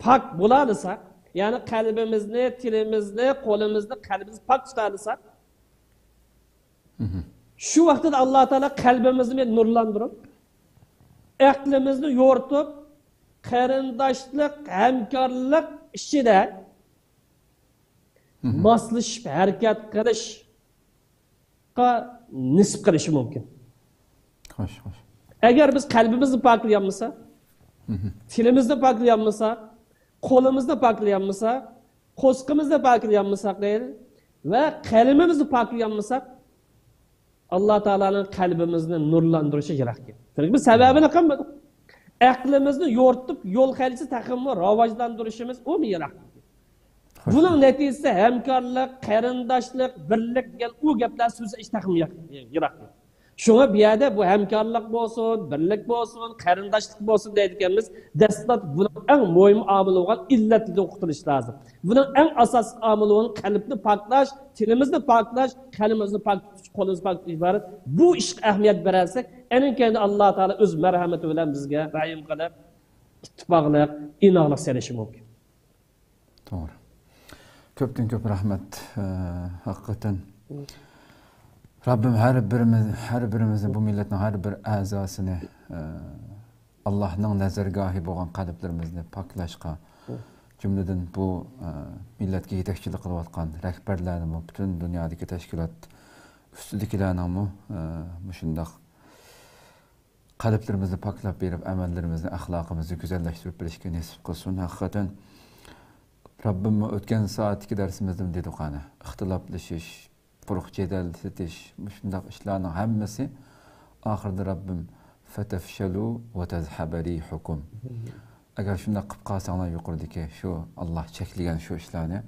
پاك بولالىساق، يەنى قەلبىمىزنى، تىلىمىزنى، قولىمىزنى، قەلبىمىزنى پاك تۇتالىساق، شۇ ۋاقىتتا ئاللا تائالا قەلبىمىزنى نۇرلاندۇرۇپ، ئەقلىمىزنى يورۇتۇپ، قېرىنداشلىق، ھەمكارلىق ئىچىدە ماسلىشىپ ھەرىكەت قىلىشقا نېسىپ قىلىشى مۇمكىن. خوش، خوش. ئەگەر بىز قەلبىمىزنى پاكلىيالمىساق، تىلىمىزنى پاكلىيالمىساق، قولىمىزنى پاكلىيالمىساق، قورسىقىمىزنى پاكلىيالمىساق دەيلى، ۋە قەلىمىمىزنى پاكلىيالمىساق، ئاللا تائالانىڭ قەلبىمىزنى نۇرلاندۇرۇشى يىراق گەپ. چۈنكى بىز سەۋەبىنى قىلمىدۇق. ئەقلىمىزنى يورۇتۇپ، يول خەرىتىسى تېخىمۇ راۋاجلاندۇرۇشىمىز ئۇمۇ يىراق گەپ. بۇنىڭ نەتىجىسى ھەمكارلىق، قېرىنداشلىق، بىرلىك دېگەن ئۇ گەپلەر سۆزى تېخىمۇ يىراق، يىراق گەپ. شۇڭا بۇ يەردە بۇ ھەمكارلىق بولسۇن، بىرلىك بولسۇن، قېرىنداشلىق بولسۇن دەيدىكەنمىز، دەسلەپ بۇنىڭ ئەڭ مۇھىم ئامىلى بولغان ئىللەتلىرىدىن قۇتۇلۇش لازىم. بۇنىڭ ئەڭ ئاساسلىق ئامىلى بولغان قەلبنى پاكلاش، تىلىمىزنى پاكلاش، قەلىمىمىزنى پاك تۇتۇش، قولىمىزنى پاك تۇتۇش ئىبارەت. بۇ ئىشقا ئەھمىيەت بېرەلىسەك، ئەنە كەينىدە ئاللا تائالا ئۆز مەرھەمىتى بىلەن بىزگە رەھىم قىلىپ، ئىتتىپاقلىق، ئىناقلىق سېلىشى مۇمكىن. توغرا. كۆپتىن كۆپ رەھمەت. ئە، ھەقىقەتەن رەببىم ھەر بىرىمىز، ھەر بىرىمىزنى، بۇ مىللەتنىڭ ھەر بىر ئەزاسىنى، ئە، ئاللاھنىڭ نەزەرگاھى بولغان قەلبلىرىمىزنى پاكلاشقا، جۈملىدىن بۇ، ئە، مىللەتكە يېتەكچىلىك قىلىۋاتقان رەھبەرلەرنىمۇ، پۈتۈن دۇنيادىكى تەشكىلات ئۈستىدىكىلەرنىڭمۇ، ئە، مۇشۇنداق قەلبلىرىمىزنى پاكلاپ بېرىپ، ئەمەللىرىمىزنى، ئەخلاقىمىزنى گۈزەللەشتۈرۈپ بېرىشكە نېسىپ قىلسۇن. ھەقىقەتەن، رەببىممۇ ئۆتكەن سائەتتىكى دەرسىمىزدىمۇ دېدۇق ئەنە، ئىختىلاپلىشىش، قۇرۇق جېدەل سېتىش، مۇشۇنداق ئىشلارنىڭ ھەممىسى ئاخىرىدا رەببىم، فتفشلوا وتذهب ريحكم. ئەگەر شۇنداق قىلىپ قالساڭلار، يۇقىرىدىكى شۇ ئاللا چەكلىگەن شۇ ئىشلارنى،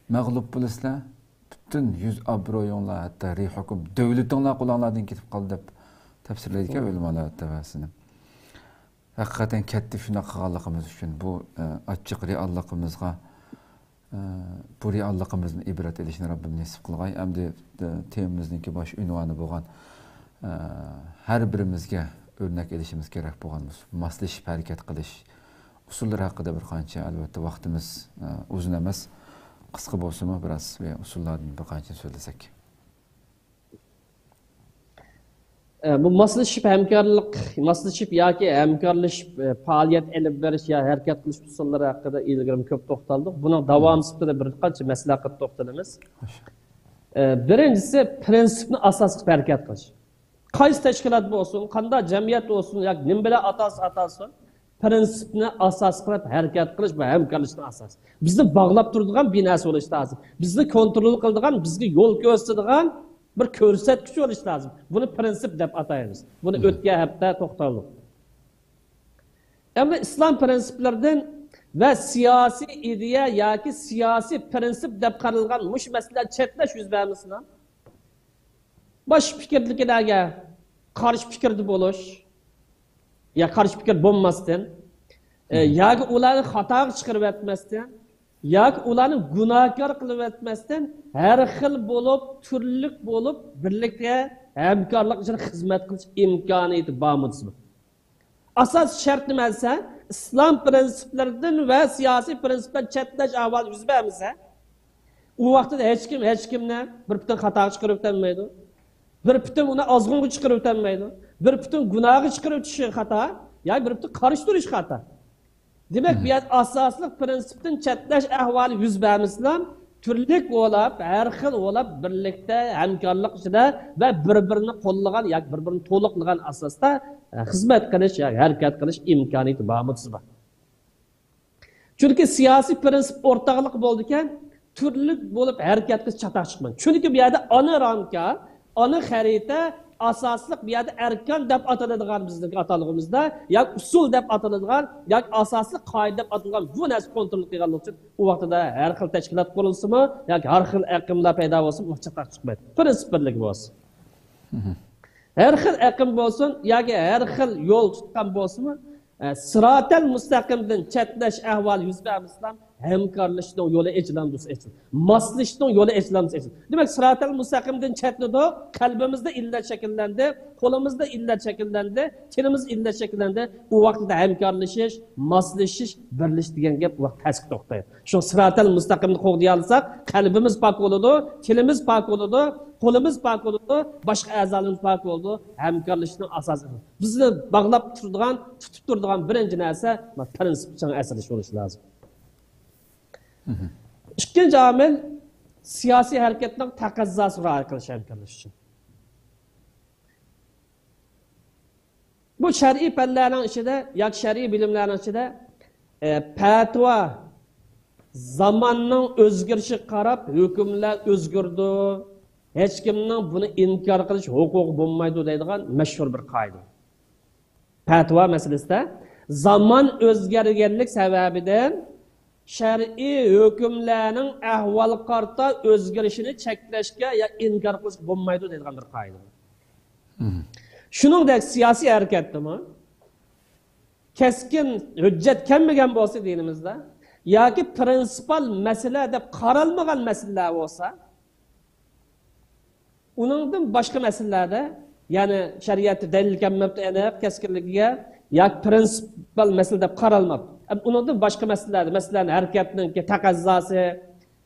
مەغلۇپ بولىسىلەر، پۈتۈن يۈز ئابرۇيۇڭلار، ھەتتا رىيھۇكۇم، دۆلىتىڭلار قولۇڭلاردىن كېتىپ قالدى، دەپ تەپسىرلەيدىكەن ئۆلىمالار تەۋەسىنى. ھەقىقەتەن كەتتى شۇنداق قىلغانلىقىمىز ئۈچۈن. بۇ، ئە، ئاچچىق رېئاللىقىمىزغا، ئە، بۇ رېئاللىقىمىزدىن ئىبرەت ئېلىشنى رەببىم نېسىپ قىلغاي. ئەمدى، ئە، تېمىمىزنىڭكى باش ئۇنۋانى بولغان، ئە، ھەر بىرىمىزگە ئۆرنەك ئېلىشىمىز كېرەك بولغان مۇشۇ ماسلىشىپ ھەرىكەت قىلىش ئۇسۇللىرى ھەققىدە بىر قانچە، ئەلۋەتتە، ۋاقتىمىز، ئە، ئۇزۇن ئەمەس، قىسقا بولسىمۇ، بىراز بۇ ئۇسۇللاردىن بىر قانچە سۆزلىسەك. ئە، بۇ ماسلىشىپ ھەمكارلىق، ماسلىشىپ ياكى ھەمكارلىشىپ، ئە، پائالىيەت ئېلىپ بېرىش يا ھەرىكەت قىلىش ئۇسۇللىرى ھەققىدە ئىلگىرىمۇ كۆپ توختالدۇق. بۇنىڭ داۋامى سۈپىتىدە بىر قانچە مەسىلە ھەققىدە توختىلىمىز. ئە، بىرىنچىسى، پىرىنسىپنى ئاساس قىلىپ ھەرىكەت قىلىش. قايسى تەشكىلات بولسۇن، قانداق جەمئىيەت بولسۇن ياكى نېمە بىلەن ئاتالسا ئاتالسۇن، پىرىنسىپنى ئاساس قىلىپ ھەرىكەت قىلىش، بۇ ھەمكارلىشىشنىڭ ئاساسى. بىزنى باغلاپ تۇرىدىغان بىر نەرسە بولۇشى لازىم. بىزنى كونترول قىلىدىغان، بىزگە يول كۆرسىتىدىغان بىر كۆرسەتكۈچ بولۇشى لازىم. بۇنى پىرىنسىپ دەپ ئاتايمىز. بۇنى ئۆتكەن ھەپتە توختالدۇق. ئەمدى ئىسلام پىرىنسىپلىرىدىن ۋە سىياسىي ئىدىيە ياكى سىياسىي پىرىنسىپ دەپ قارالغان مۇشۇ مەسىلىلەر چەتنەش يۈز بەرمىسىلا، باشقا پىكىردىكىلەرگە قارشى پىكىردە بولۇش، يا قارشى پىكىر بولماستىن، ئە، ياكى ئۇلارنى خاتاغا چىقىرىۋەتمەستىن، ياكى ئۇلارنى گۇناھكار قىلىۋەتمەستىن، ھەر خىل بولۇپ، تۈرلۈك بولۇپ، بىرلىكتە ھەمكارلىق ئىچىدە خىزمەت قىلىش ئىمكانىيىتى بارمۇ دېسە، ئاساسىي شەرت نېمە دېسە، ئىسلام پىرىنسىپلىرىدىن ۋە سىياسىي پىرىنسىپلار چەتنەش ئەھۋالى يۈز بەرمىسە، ئۇ ۋاقىتتا ھېچكىم ھېچكىمنى بىر پۈتۈن خاتاغا چىقىرىۋېتەلمەيدۇ. بىر پۈتۈن ئۇنى ئازغۇنغا چىقىرىۋېتەلمەيدۇ. بىر پۈتۈن گۇناھقا چىقىرىۋېتىش خاتا، ياكى بىر پۈتۈن قارشى تۇرۇش خاتا. دېمەك، بۇ يەردە ئاساسلىق پىرىنسىپتىن چەتنەش ئەھۋالى يۈز بەرمىسىلا، تۈرلۈك بولاپ، ھەر خىل بولاپ، بىرلىكتە، ھەمكارلىق ئىچىدە ۋە بىر-بىرىنى قوللىغان ياكى بىر-بىرىنى تولۇقلىغان ئاساستا، ئە، خىزمەت قىلىش ياكى ھەرىكەت قىلىش ئىمكانىيىتى بارمۇ دېسە بار. چۈنكى سىياسىي پىرىنسىپ ئورتاقلىقى بولىدىكەن، تۈرلۈك بولۇپ ھەرىكەت قىلىش چاتاق چىقمايدۇ. چۈنكى بۇ يەردە ئانا رامكا، ئانا خەرىتە ئاساسلىق بۇ يەردە ئەركان دەپ ئاتىلىدىغان بىزنىڭ ئاتالغۇمىزدا، ياكى ئۇسۇل دەپ ئاتىلىدىغان، ياكى ئاساسلىق قائىدە دەپ ئاتىلىدىغان بۇ نەرسە كونترول قىلغانلىقى ئۈچۈن ئۇ ۋاقتىدا ھەر خىل تەشكىلات قۇرۇلسىمۇ، ياكى ھەر خىل ئەقىملار پەيدا بولسىمۇ، ئۇ چاتاق چىقمايدۇ. پىرىنسىپ بىرلىكى بولسا. ھەر خىل ئەقىم بولسۇن ياكى ھەر خىل يول تۇتقان بولسىمۇ، ئە، سىراتەل مۇستەقىمدىن چەتنەش ئەھۋالى يۈز بەرمىسىلا، ھەمكارلىشىشنىڭ يولى ئېچىلامدۇ؟ ئېچىلدى. ماسلىشىشنىڭ يولى ئېچىلامدۇ؟ ئېچىلدى. دېمەك، سىراتەل مۇستەقىمدىن چەتنىدۇق، قەلبىمىزدە ئىللەت شەكىللەندى، قولىمىزدا ئىللەت شەكىللەندى، تىلىمىز ئىللەت شەكىللەندى. ئۇ ۋاقىتتا ھەمكارلىشىش، ماسلىشىش، بىرلىشىش دېگەن گەپ ئۇ ۋاقىت تەسكە توختايدۇ. شۇ سىراتەل مۇستەقىمنى قوغدىيالىساق، قەلبىمىز پاك بولىدۇ، تىلىمىز پاك بولىدۇ، قولىمىز پاك بولىدۇ، باشقا ئەزالىرىمىز پاك بولىدۇ. ھەمكارلىشىشنىڭ ئاساسى. بىزنى باغلاپ تۇرىدىغان، تۇتۇپ تۇرىدىغان بىرىنچى نەرسە، مانا، پرىنسىپ چىڭ ئەسلىشىش بولۇشى لازىم. ئىككىنچى ئامىل، سىياسىي ھەرىكەتنىڭ تەقەززاسىغا رىئايە قىلىش ھەمكارلىشىش ئۈچۈن. بۇ شەرئىي پەنلەرنىڭ ئىچىدە ياكى شەرئىي بىلىملەرنىڭ ئىچىدە، ئە، پەتىۋا، زاماننىڭ ئۆزگىرىشىگە قاراپ ھۆكۈملەر ئۆزگىرىدۇ، ھېچكىمنىڭ بۇنى ئىنكار قىلىش ھوقۇقى بولمايدۇ دەيدىغان مەشھۇر بىر قائىدە. پەتىۋا مەسىلىسىدە زامان ئۆزگەرگەنلىك سەۋەبىدىن شەرئىي ھۆكۈملەرنىڭ ئەھۋالغا قارىتا ئۆزگىرىشىنى چەكلەشكە يا ئىنكار قىلىشقا بولمايدۇ دەيدىغان بىر قائىدە. شۇنىڭدەك سىياسىي ھەرىكەتتىمۇ كەسكىن ھۆججەت كەلمىگەن بولسا دىنىمىزدا ياكى پرىنسىپال مەسىلە دەپ قارالمىغان مەسىلىلەر بولسا، ئۇنىڭدىن باشقا مەسىلىلەردە، يەنى شەرىئەتتە دەلىل كەلمەپتۇ ئېنىق كەسكىنلىكىگە ياكى پرىنسىپال مەسىلە دەپ قارالماپتۇ. ئەمما ئۇنىڭدىن باشقا مەسىلىلەردە، مەسىلەن، ھەرىكەتنىڭكى تەقەززاسى،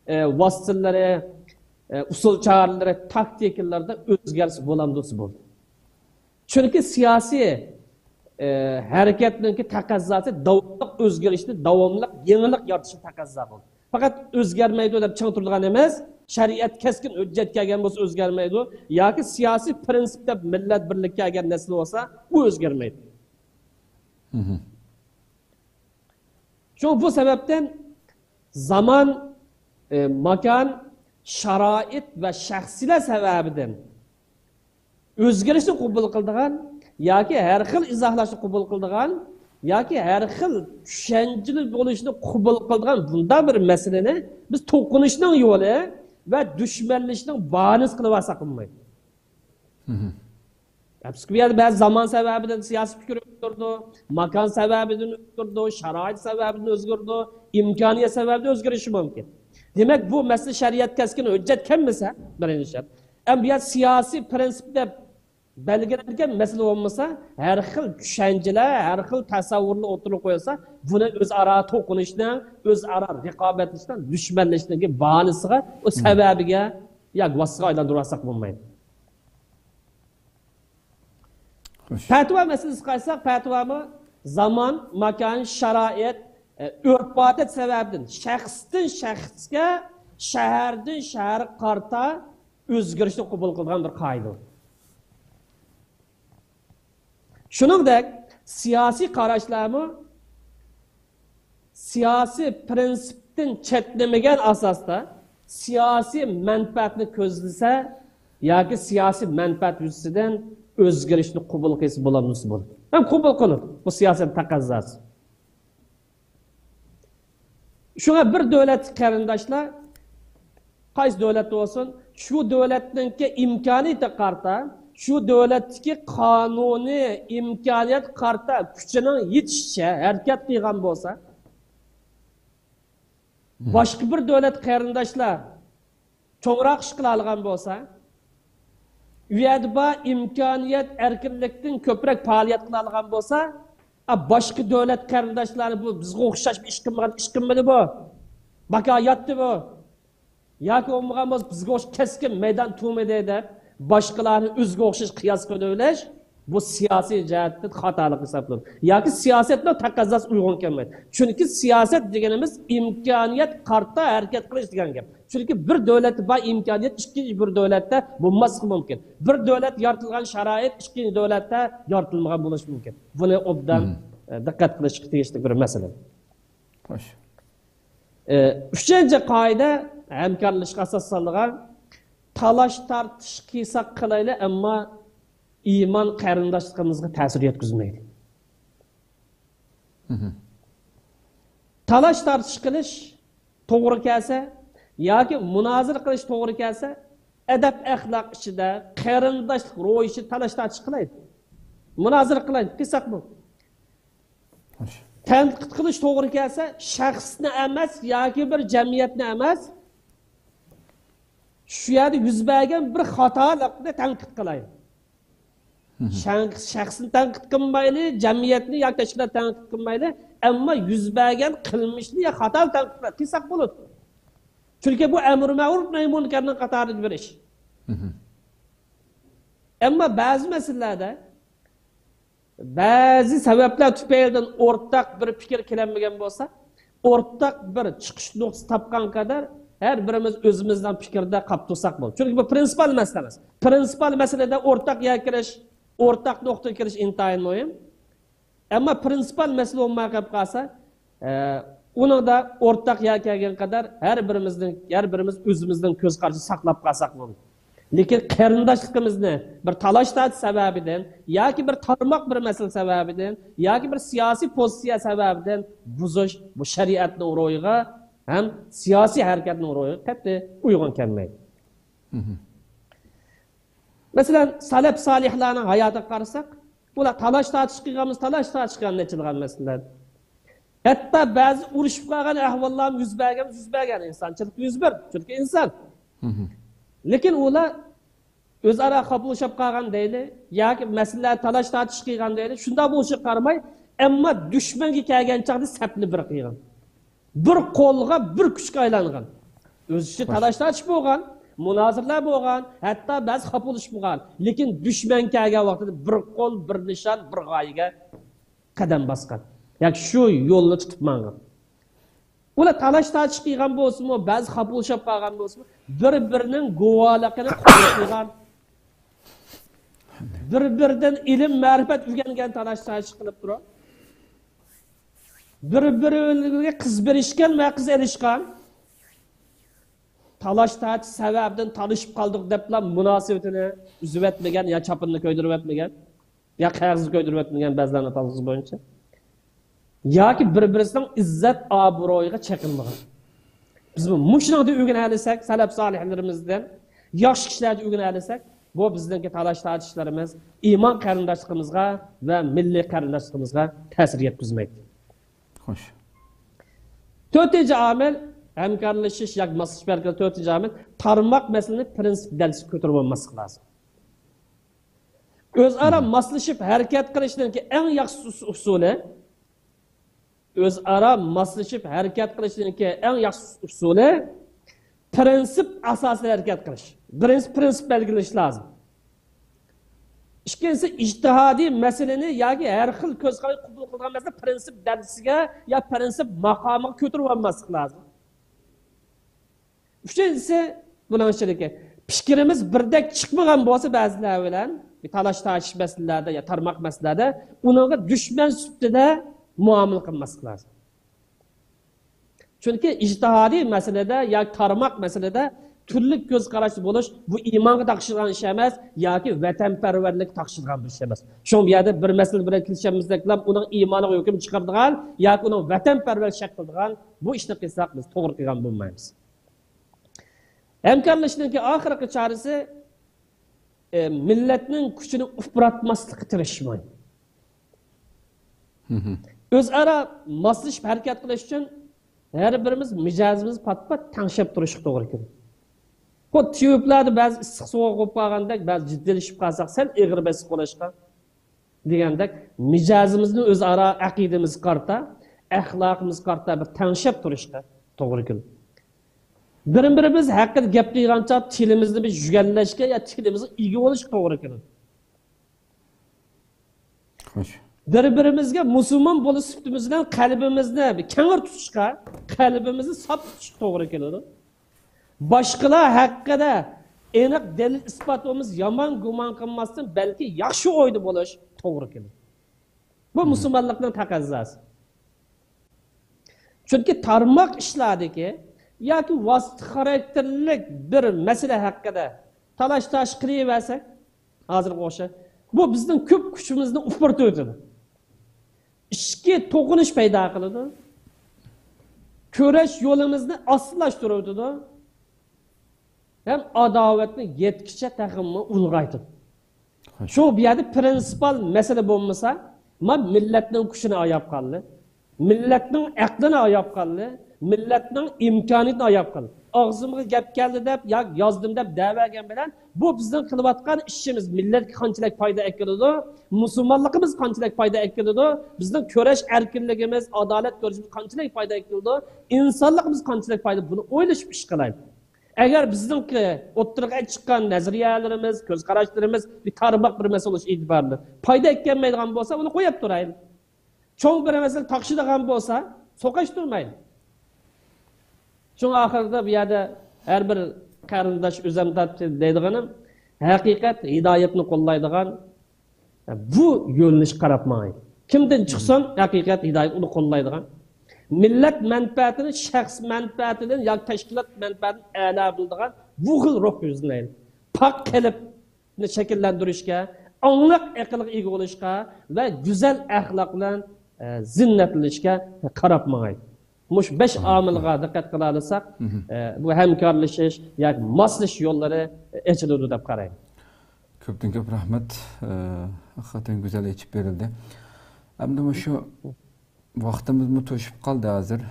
ئە، ۋاسىتىلىرى، ئە، ئۇسۇل چارىلىرى، تاكتىكىلىرىدا ئۆزگەرسە بولامدۇ دېسە بولىدۇ. چۈنكى سىياسىي، ئە، ھەرىكەتنىڭكى تەقەززاسى داۋاملىق ئۆزگىرىشنى، داۋاملىق يېڭىلىق يارىتىشنى تەقەززا قىلىدۇ. پەقەت ئۆزگەرمەيدۇ دەپ چىڭ تۇرىدىغان ئەمەس، شەرىئەت كەسكىن ھۆججەت كەلگەن بولسا ئۆزگەرمەيدۇ، ياكى سىياسىي پرىنسىپ دەپ مىللەت بىرلىككە كەلگەن نەرسە بولسا، ئۇ ئۆزگەرمەيدۇ. شۇڭا بۇ سەۋەبتىن زامان، ئى، ماكان، شارائىت ۋە شەخسلەر سەۋەبىدىن ئۆزگىرىشنى قوبۇل قىلىدىغان ياكى ھەر خىل ئىزاھلاشنى قوبۇل قىلىدىغان ياكى ھەر خىل چۈشەنچىلىك بولۇشنى قوبۇل قىلىدىغان بۇنداق بىر مەسىلىنى بىز توقۇنۇشنىڭ يولى ۋە دۈشمەنلىشىشنىڭ باھانىسى قىلىۋالساق بولمايدۇ. ئەپسۇسكى، بۇ يەردە بەزى زامان سەۋەبىدىن سىياسىي پىكىر ئۆزگىرىدۇ، ماكان سەۋەبىدىن ئۆزگىرىدۇ، شارائىت سەۋەبىدىن ئۆزگىرىدۇ، ئىمكانىيەت سەۋەبىدىن ئۆزگىرىشى مۇمكىن. دېمەك، بۇ مەسىلە شەرىئەت كەسكىن ھۆججەت كەلمىسە، بىرىنچى شەرت. ئەمما بۇ يەردە سىياسىي پرىنسىپ دەپ بەلگىلەنگەن مەسىلە بولمىسا، ھەر خىل چۈشەنچىلەر، ھەر خىل تەسەۋۋۇرلار ئوتتۇرىغا قويۇلسا، بۇنى ئۆزئارا توقۇنۇشنىڭ، ئۆزئارا رىقابەتلىشىشنىڭ، دۈشمەنلىشىشنىڭ باھانىسىغا، ئۇ سەۋەبىگە ياكى ۋاسىتىگە ئايلاندۇرۇۋالساق بولمايدۇ. خوش. پەتىۋا مەسىلىسىگە قارىساق، پەتىۋامۇ زامان، ماكان، شارائىت، ئۆرپ-ئادەت سەۋەبىدىن شەخستىن شەخسكە، شەھەردىن شەھەرگە قارىتا ئۆزگىرىشنى قوبۇل قىلىدىغان بىر قائىدە. شۇنىڭدەك سىياسىي قاراشلارمۇ سىياسىي پرىنسىپتىن چەتنىمىگەن ئاساستا سىياسىي مەنپەئەتنى كۆزلىسە ياكى سىياسىي مەنپەئەت يۈزىسىدىن ئۆزگىرىشنى قوبۇل قىلسا بولامدۇ؟ بولىدۇ. ھەم قوبۇل قىلىدۇ. بۇ سىياسەت تەقەززاسى. شۇڭا بىر دۆلەتتىكى قېرىنداشلار، قايسى دۆلەتتە بولسۇن، شۇ دۆلەتنىڭكى ئىمكانىيىتىگە قارىتا، شۇ دۆلەتتىكى قانۇنىي ئىمكانىيەتكە قارىتا كۈچىنىڭ يېتىشىچە ھەرىكەت قىلغان بولسا، باشقا بىر دۆلەت قېرىنداشلار چوڭراق ئىش قىلالىغان بولسا، ئۇ يەردە بار ئىمكانىيەت، ئەركىنلىكتىن كۆپرەك پائالىيەت قىلالىغان بولسا، ئا، باشقا دۆلەت قېرىنداشلارنى بۇ بىزگە ئوخشاش ئىش قىلمىغان، ئىش قىلمىدى بۇ، باكا ياتتى بۇ، ياكى بولمىغان بولسا بىزگە ئوخشاش كەسكىن مەيدان تۇرمىدى دەپ، باشقىلارنى ئۆزىگە ئوخشاش قىياس قىلىۋېلىش، بۇ سىياسىي جەھەتتىن خاتالىق ھېسابلىنىدۇ. ياكى سىياسەتنىڭ تەقەززاسى ئۇيغۇن كەلمەيدۇ. چۈنكى سىياسەت دېگىنىمىز ئىمكانىيەت قارىتا ھەرىكەت قىلىش دېگەن گەپ. چۈنكى بىر دۆلەتتە بار ئىمكانىيەت ئىككىنچى بىر دۆلەتتە بولماسلىقى مۇمكىن. بىر دۆلەت يارىتىلغان شارائىت ئىككىنچى دۆلەتتە يارىتىلمىغان بولۇشى مۇمكىن. بۇنى ئوبدان، ئە، دىققەت قىلىشقا تېگىشلىك بىر مەسىلە. خوش. ئە، ئۈچىنچى قائىدە، ھەمكارلىشىشقا ئاساس سالىدىغان، تالاش-تارتىش قىلساق قىلايلى، ئەمما ئىمان قېرىنداشلىقىمىزغا تەسىر يەتكۈزمەيلى. تالاش-تارتىش قىلىش توغرا كەلسە ياكى مۇنازىرە قىلىش توغرا كەلسە، ئەدەپ-ئەخلاق ئىچىدە، قېرىنداشلىق روھى ئىچىدە تالاش-تارتىش قىلايلى. مۇنازىرە قىلايلى، قىلساق بۇ. خوش. تەنقىد قىلىش توغرا كەلسە، شەخسنى ئەمەس ياكى بىر جەمئىيەتنى ئەمەس، شۇ يەردە يۈز بەرگەن بىر خاتالىقنى تەنقىد قىلاي. شەخ-، شەخسنى تەنقىد قىلمايلى، جەمئىيەتنى ياكى تەشكىلات تەنقىد قىلمايلى، ئەمما يۈز بەرگەن قىلمىشنى يا خاتالىقنى تەنقىد قىلساق بولىدۇ. چۈنكى بۇ ئەمرۇ مەرۇف نەھي مۇنكەرنىڭ قاتارىدىكى بىر ئىش. ئەمما بەزى مەسىلىلەردە بەزى سەۋەبلەر تۈپەيلىدىن ئورتاق بىر پىكىر كېلەلمىگەن بولسا، ئورتاق بىر چىقىش نۇقتىسى تاپقان قەدەر ھەر بىرىمىز ئۆزىمىزنىڭ پىكرىدە قاپ تۇرساق بولىدۇ. چۈنكى بۇ پرىنسىپال مەسىلە ئەمەس. پرىنسىپال مەسىلىدە ئورتاق يەرگە كېلىش، ئورتاق نۇقتىغا كېلىش ئىنتايىن مۇھىم. ئەمما پرىنسىپال مەسىلە بولماي قېلىپ قالسا، ئە، ئۇنىڭدا ئورتاق يەر كەلگەن قەدەر ھەر بىرىمىزنىڭ، ھەر بىرىمىز ئۆزىمىزنىڭ كۆز قارىشىنى ساقلاپ قالساق بولىدۇ. لېكىن قېرىنداشلىقىمىزنى بىر تالاش-تارتىش سەۋەبىدىن ياكى بىر تارماق بىر مەسىلە سەۋەبىدىن ياكى بىر سىياسىي پوزىتسىيە سەۋەبىدىن بۇزۇش، بۇ شەرىئەتنىڭ روھىغا ھەم سىياسىي ھەرىكەتنىڭ روھىغا قەتئىي ئۇيغۇن كەلمەيدۇ. مەسىلەن، سەلەپ سالىھلارنىڭ ھاياتىغا قارىساق، ئۇلار تالاش-تارتىش قىلغانمىز، تالاش-تارتىش قىلغان نەچچە قىلغان مەسىلىلەر. ھەتتا بەزى ئۇرۇشۇپ قالغان ئەھۋاللارمۇ يۈز بەرگەن، يۈز بەرگەن ئىنسانچىلىق يۈز بەردى، چۈنكى ئىنسان. لېكىن ئۇلار ئۆزئارا خاپىلىشىپ قالغان دەيلى ياكى مەسىلىلەر تالاش-تارتىش قىلغان دەيلى، شۇنداق بولۇشىغا قارىماي، ئەمما دۈشمەنگە كەلگەن چاغدا سەپنى بىر قىلغان. بىر قولغا، بىر كۈچكە ئايلانغان. ئۆز ئىچىدە تالاش-تارتىش بولغان، مۇنازىرىلەر بولغان، ھەتتا بەزى خاپىلىشىش بولغان. لېكىن دۈشمەن كەلگەن ۋاقتىدا بىر قول، بىر نىشان، بىر غايىگە قەدەم باسقان. ياكى شۇ يولنى تۇتۇپ ماڭغان. ئۇلار تالاش-تارتىش قىلغان بولسىمۇ، بەزى خاپىلىشىپ قالغان بولسىمۇ، بىر-بىرىنىڭ گۇۋاھلىقىنى قوبۇل قىلغان. بىر-بىرىدىن ئىلىم-مەرىپەت ئۆگەنگەن، تالاش-تارتىش قىلىپ تۇرۇپ. بىر-بىرىگە قىز بېرىشكەن ۋە قىز ئېلىشقان. تالاش-تارتىش سەۋەبىدىن تالىشىپ قالدۇق دەپلا مۇناسىۋىتىنى ئۈزۈۋەتمىگەن يا چاپىنىنى كۆيدۈرۈۋەتمىگەن. يا قەغىزى كۆيدۈرۈۋەتمىگەن بەزىلەرنىڭ تاللىشى بويىچە. ياكى بىر-بىرسىنىڭ ئىززەت ئابرۇيىغا چېقىلمىغان. بىز مۇشۇنىڭدىن ئۆگىنەلىسەك، سەلەپ سالىھلىرىمىزدىن، ياخشى كىشىلەردىن ئۆگىنەلىسەك، بۇ بىزنىڭكى تالاش-تارتىشلىرىمىز ئىمان قېرىنداشلىقىمىزغا ۋە مىللىي قېرىنداشلىقىمىزغا تەسىر يەتكۈزمەيدۇ. خوش. تۆتىنچى ئامىل، ھەمكارلىشىش ياكى ماسلىشىش ھەرىكىتى، تۆتىنچى ئامىل، تارماق مەسىلىنى پرىنسىپ دەرىجىسىگە كۆتۈرۈپ بولماسلىق لازىم. ئۆزئارا ماسلىشىپ ھەرىكەت قىلىشنىڭكى ئەڭ ياخشى ئۇس-، ئۇسۇلى، ئۆزئارا ماسلىشىپ ھەرىكەت قىلىشنىڭكى ئەڭ ياخشى ئۇسۇلى پرىنسىپ ئاساسىدا ھەرىكەت قىلىش. بىرىنچىسى، پرىنسىپ بەلگىلىنىشى لازىم. ئىككىنچىسى، ئىجتىھادىي مەسىلىنى ياكى ھەر خىل كۆز قاراشنى قوبۇل قىلىدىغان مەسىلە پرىنسىپ دەرىجىسىگە يا پرىنسىپ ماقامىغا كۆتۈرۈپ ئالماسلىق لازىم. ئۈچىنچىسى، بۇنىڭ ئىچىدىكى پىكرىمىز بىردەك چىقمىغان بولسا، بەزىلەر بىلەن بىر تالاش-تارتىش مەسىلىلەردە يا تارماق مەسىلىلەردە ئۇنىڭغا دۈشمەن سۈپىتىدە مۇئامىلە قىلماسلىق لازىم. چۈنكى ئىجتىھادىي مەسىلىدە ياكى تارماق مەسىلىدە تۈرلۈك كۆز قاراشتا بولۇش، بۇ ئىمانغا تاقىشىدىغان ئىش ئەمەس ياكى ۋەتەنپەرۋەرلىككە تاقىشىدىغان بىر ئىش ئەمەس. شۇڭا بۇ يەردە بىر مەسىلە بىلەن كېلىشەلمىسەكلا، ئۇنىڭ ئىمانىغا ھۆكۈم چىقىرىدىغان ياكى ئۇنىڭ ۋەتەنپەرۋەرلىك شەكىل قىلىدىغان بۇ ئىشنى قىلساق، بىز توغرا قىلغان بولمايمىز. ھەمكارلىشىشنىڭكى ئاخىرقى چارىسى، ئە، مىللەتنىڭ كۈچىنى ئۇپراتماسلىققا تىرىشماي. ئۆزئارا ماسلىشىپ ھەرىكەت قىلىش ئۈچۈن ھەر بىرىمىز مىجەزىمىز پات-پات تەڭشەپ تۇرۇشقا توغرا كېلىدۇ. خۇددى تېۋىپلاردا بەزى ئىسسىق سوغۇق بولۇپ قالغاندەك، بەزى جىددىيلىشىپ قالساق، سەل ئېغىر بېسىپ قويۇشقا دېگەندەك، مىجەزىمىزنى ئۆزئارا ئەقىدىمىزگە قارىتا، ئەخلاقىمىزغا قارىتا بىر تەڭشەپ تۇرۇشقا توغرا كېلىدۇ. بىر-بىرىمىز ھەققىدە گەپ قىلغان چاغ تىلىمىزنى بىر يۈگەنلەشكە يا تىلىمىزغا ئىگە بولۇشقا توغرا كېلىدۇ. خوش. بىر-بىرىمىزگە مۇسۇلمان بولۇش سۈپىتىمىز بىلەن قەلبىمىزنى بىر كەڭرى تۇتۇشقا، قەلبىمىزنى ساپ تۇتۇشقا توغرا كېلىدۇ. باشقىلار ھەققىدە ئېنىق دەلىل-ئىسپاتىمىز يامان گۇمان قىلماستىن، بەلكى ياخشى ئويدا بولۇش توغرا كېلىدۇ. بۇ مۇسۇلمانلىقنىڭ تەقەززاسى. چۈنكى تارماق ئىشلاردىكى ياكى ۋاسىتە خاراكتېرلىك بىر مەسىلە ھەققىدە تالاش-تارتىش قىلىۋەرسەك، ھازىرغا ئوخشاش، بۇ بىزنىڭ كۆپ كۈچىمىزنى ئۇپرىتىۋېتىدۇ. ئىچكى توقۇنۇش پەيدا قىلىدۇ. كۈرەش يولىمىزنى ئاستىلاشتۇرۇۋېتىدۇ. ھەم ئاداۋەتنى يەتكىچە تېخىمۇ ئۇلغايتىدۇ. شۇ بۇ يەردە پرىنسىپال مەسىلە بولمىسا، ما مىللەتنىڭ كۈچىنى ئاياپ قالدى. مىللەتنىڭ ئەقلىنى ئاياپ قالدى، مىللەتنىڭ ئىمكانىيىتىنى ئاياپ قالدى. ئاغزىمغا گەپ كەلدى دەپ ياكى يازدىم دەپ دەۋەرگەن بىلەن، بۇ بىزنىڭ قىلىۋاتقان ئىشىمىز مىللەتكە قانچىلىك پايدا ئەكېلىدۇ، مۇسۇلمانلىقىمىز قانچىلىك پايدا ئەكېلىدۇ، بىزنىڭ كۈرەش ئەركىنلىكىمىز، ئادالەت كۈرىشىمىز قانچىلىك پايدا ئەكېلىدۇ، ئىنسانلىقىمىز قانچىلىك پايدا، بۇنى ئويلىشىپ ئىش قىلايلى. ئەگەر بىزنىڭكى ئوتتۇرىغا چىققان نەزەرىيەلىرىمىز، كۆز قاراشلىرىمىز بىر تارماق بىر مەسىلە بولۇش ئېتىبارى بىلەن پايدا ئەكەلمەيدىغان بولسا، ئۇنى قويۇپ تۇرايلى. چوڭ بىر مەسىلە تاقىشىدىغان بولسا، سوقۇشتۇرمايلى. شۇڭا ئاخىرىدا بۇ يەردە ھەر بىر قېرىنداش ئۆزەم تارتتى دەيدىغىنىم، ھەقىقەت ھىدايەتنى قوللايدىغان، بۇ يۆنىلىشكە قاراپ ماڭاي. كىمدىن چىقسۇن، ھەقىقەت ھىدايەت ئۇنى قوللايدىغان. مىللەت مەنپەئەتىنى شەخس مەنپەئەتىدىن ياكى تەشكىلات مەنپەئەتىدىن ئەلا بىلىدىغان بۇ خىل روھ يۈزلىنەيلى. پاك قەلبنى شەكىللەندۈرۈشكە، ئاڭلىق ئەقىلگە ئىگە بولۇشقا ۋە گۈزەل ئەخلاق بىلەن، ئە، زىننەتلىنىشكە قاراپ ماڭاي. مۇشۇ بەش ئامىلغا دىققەت قىلالىساق، ئە، بۇ ھەمكارلىشىش ياكى ماسلىشىش يوللىرى ئېچىلىدۇ دەپ قارايمەن. كۆپتىن كۆپ رەھمەت. ئە، ھەقىقەتەن گۈزەل ئېچىپ بېرىلدى. ئەمدى مۇشۇ ۋاقتىمىزمۇ توشۇپ قالدى ھازىر.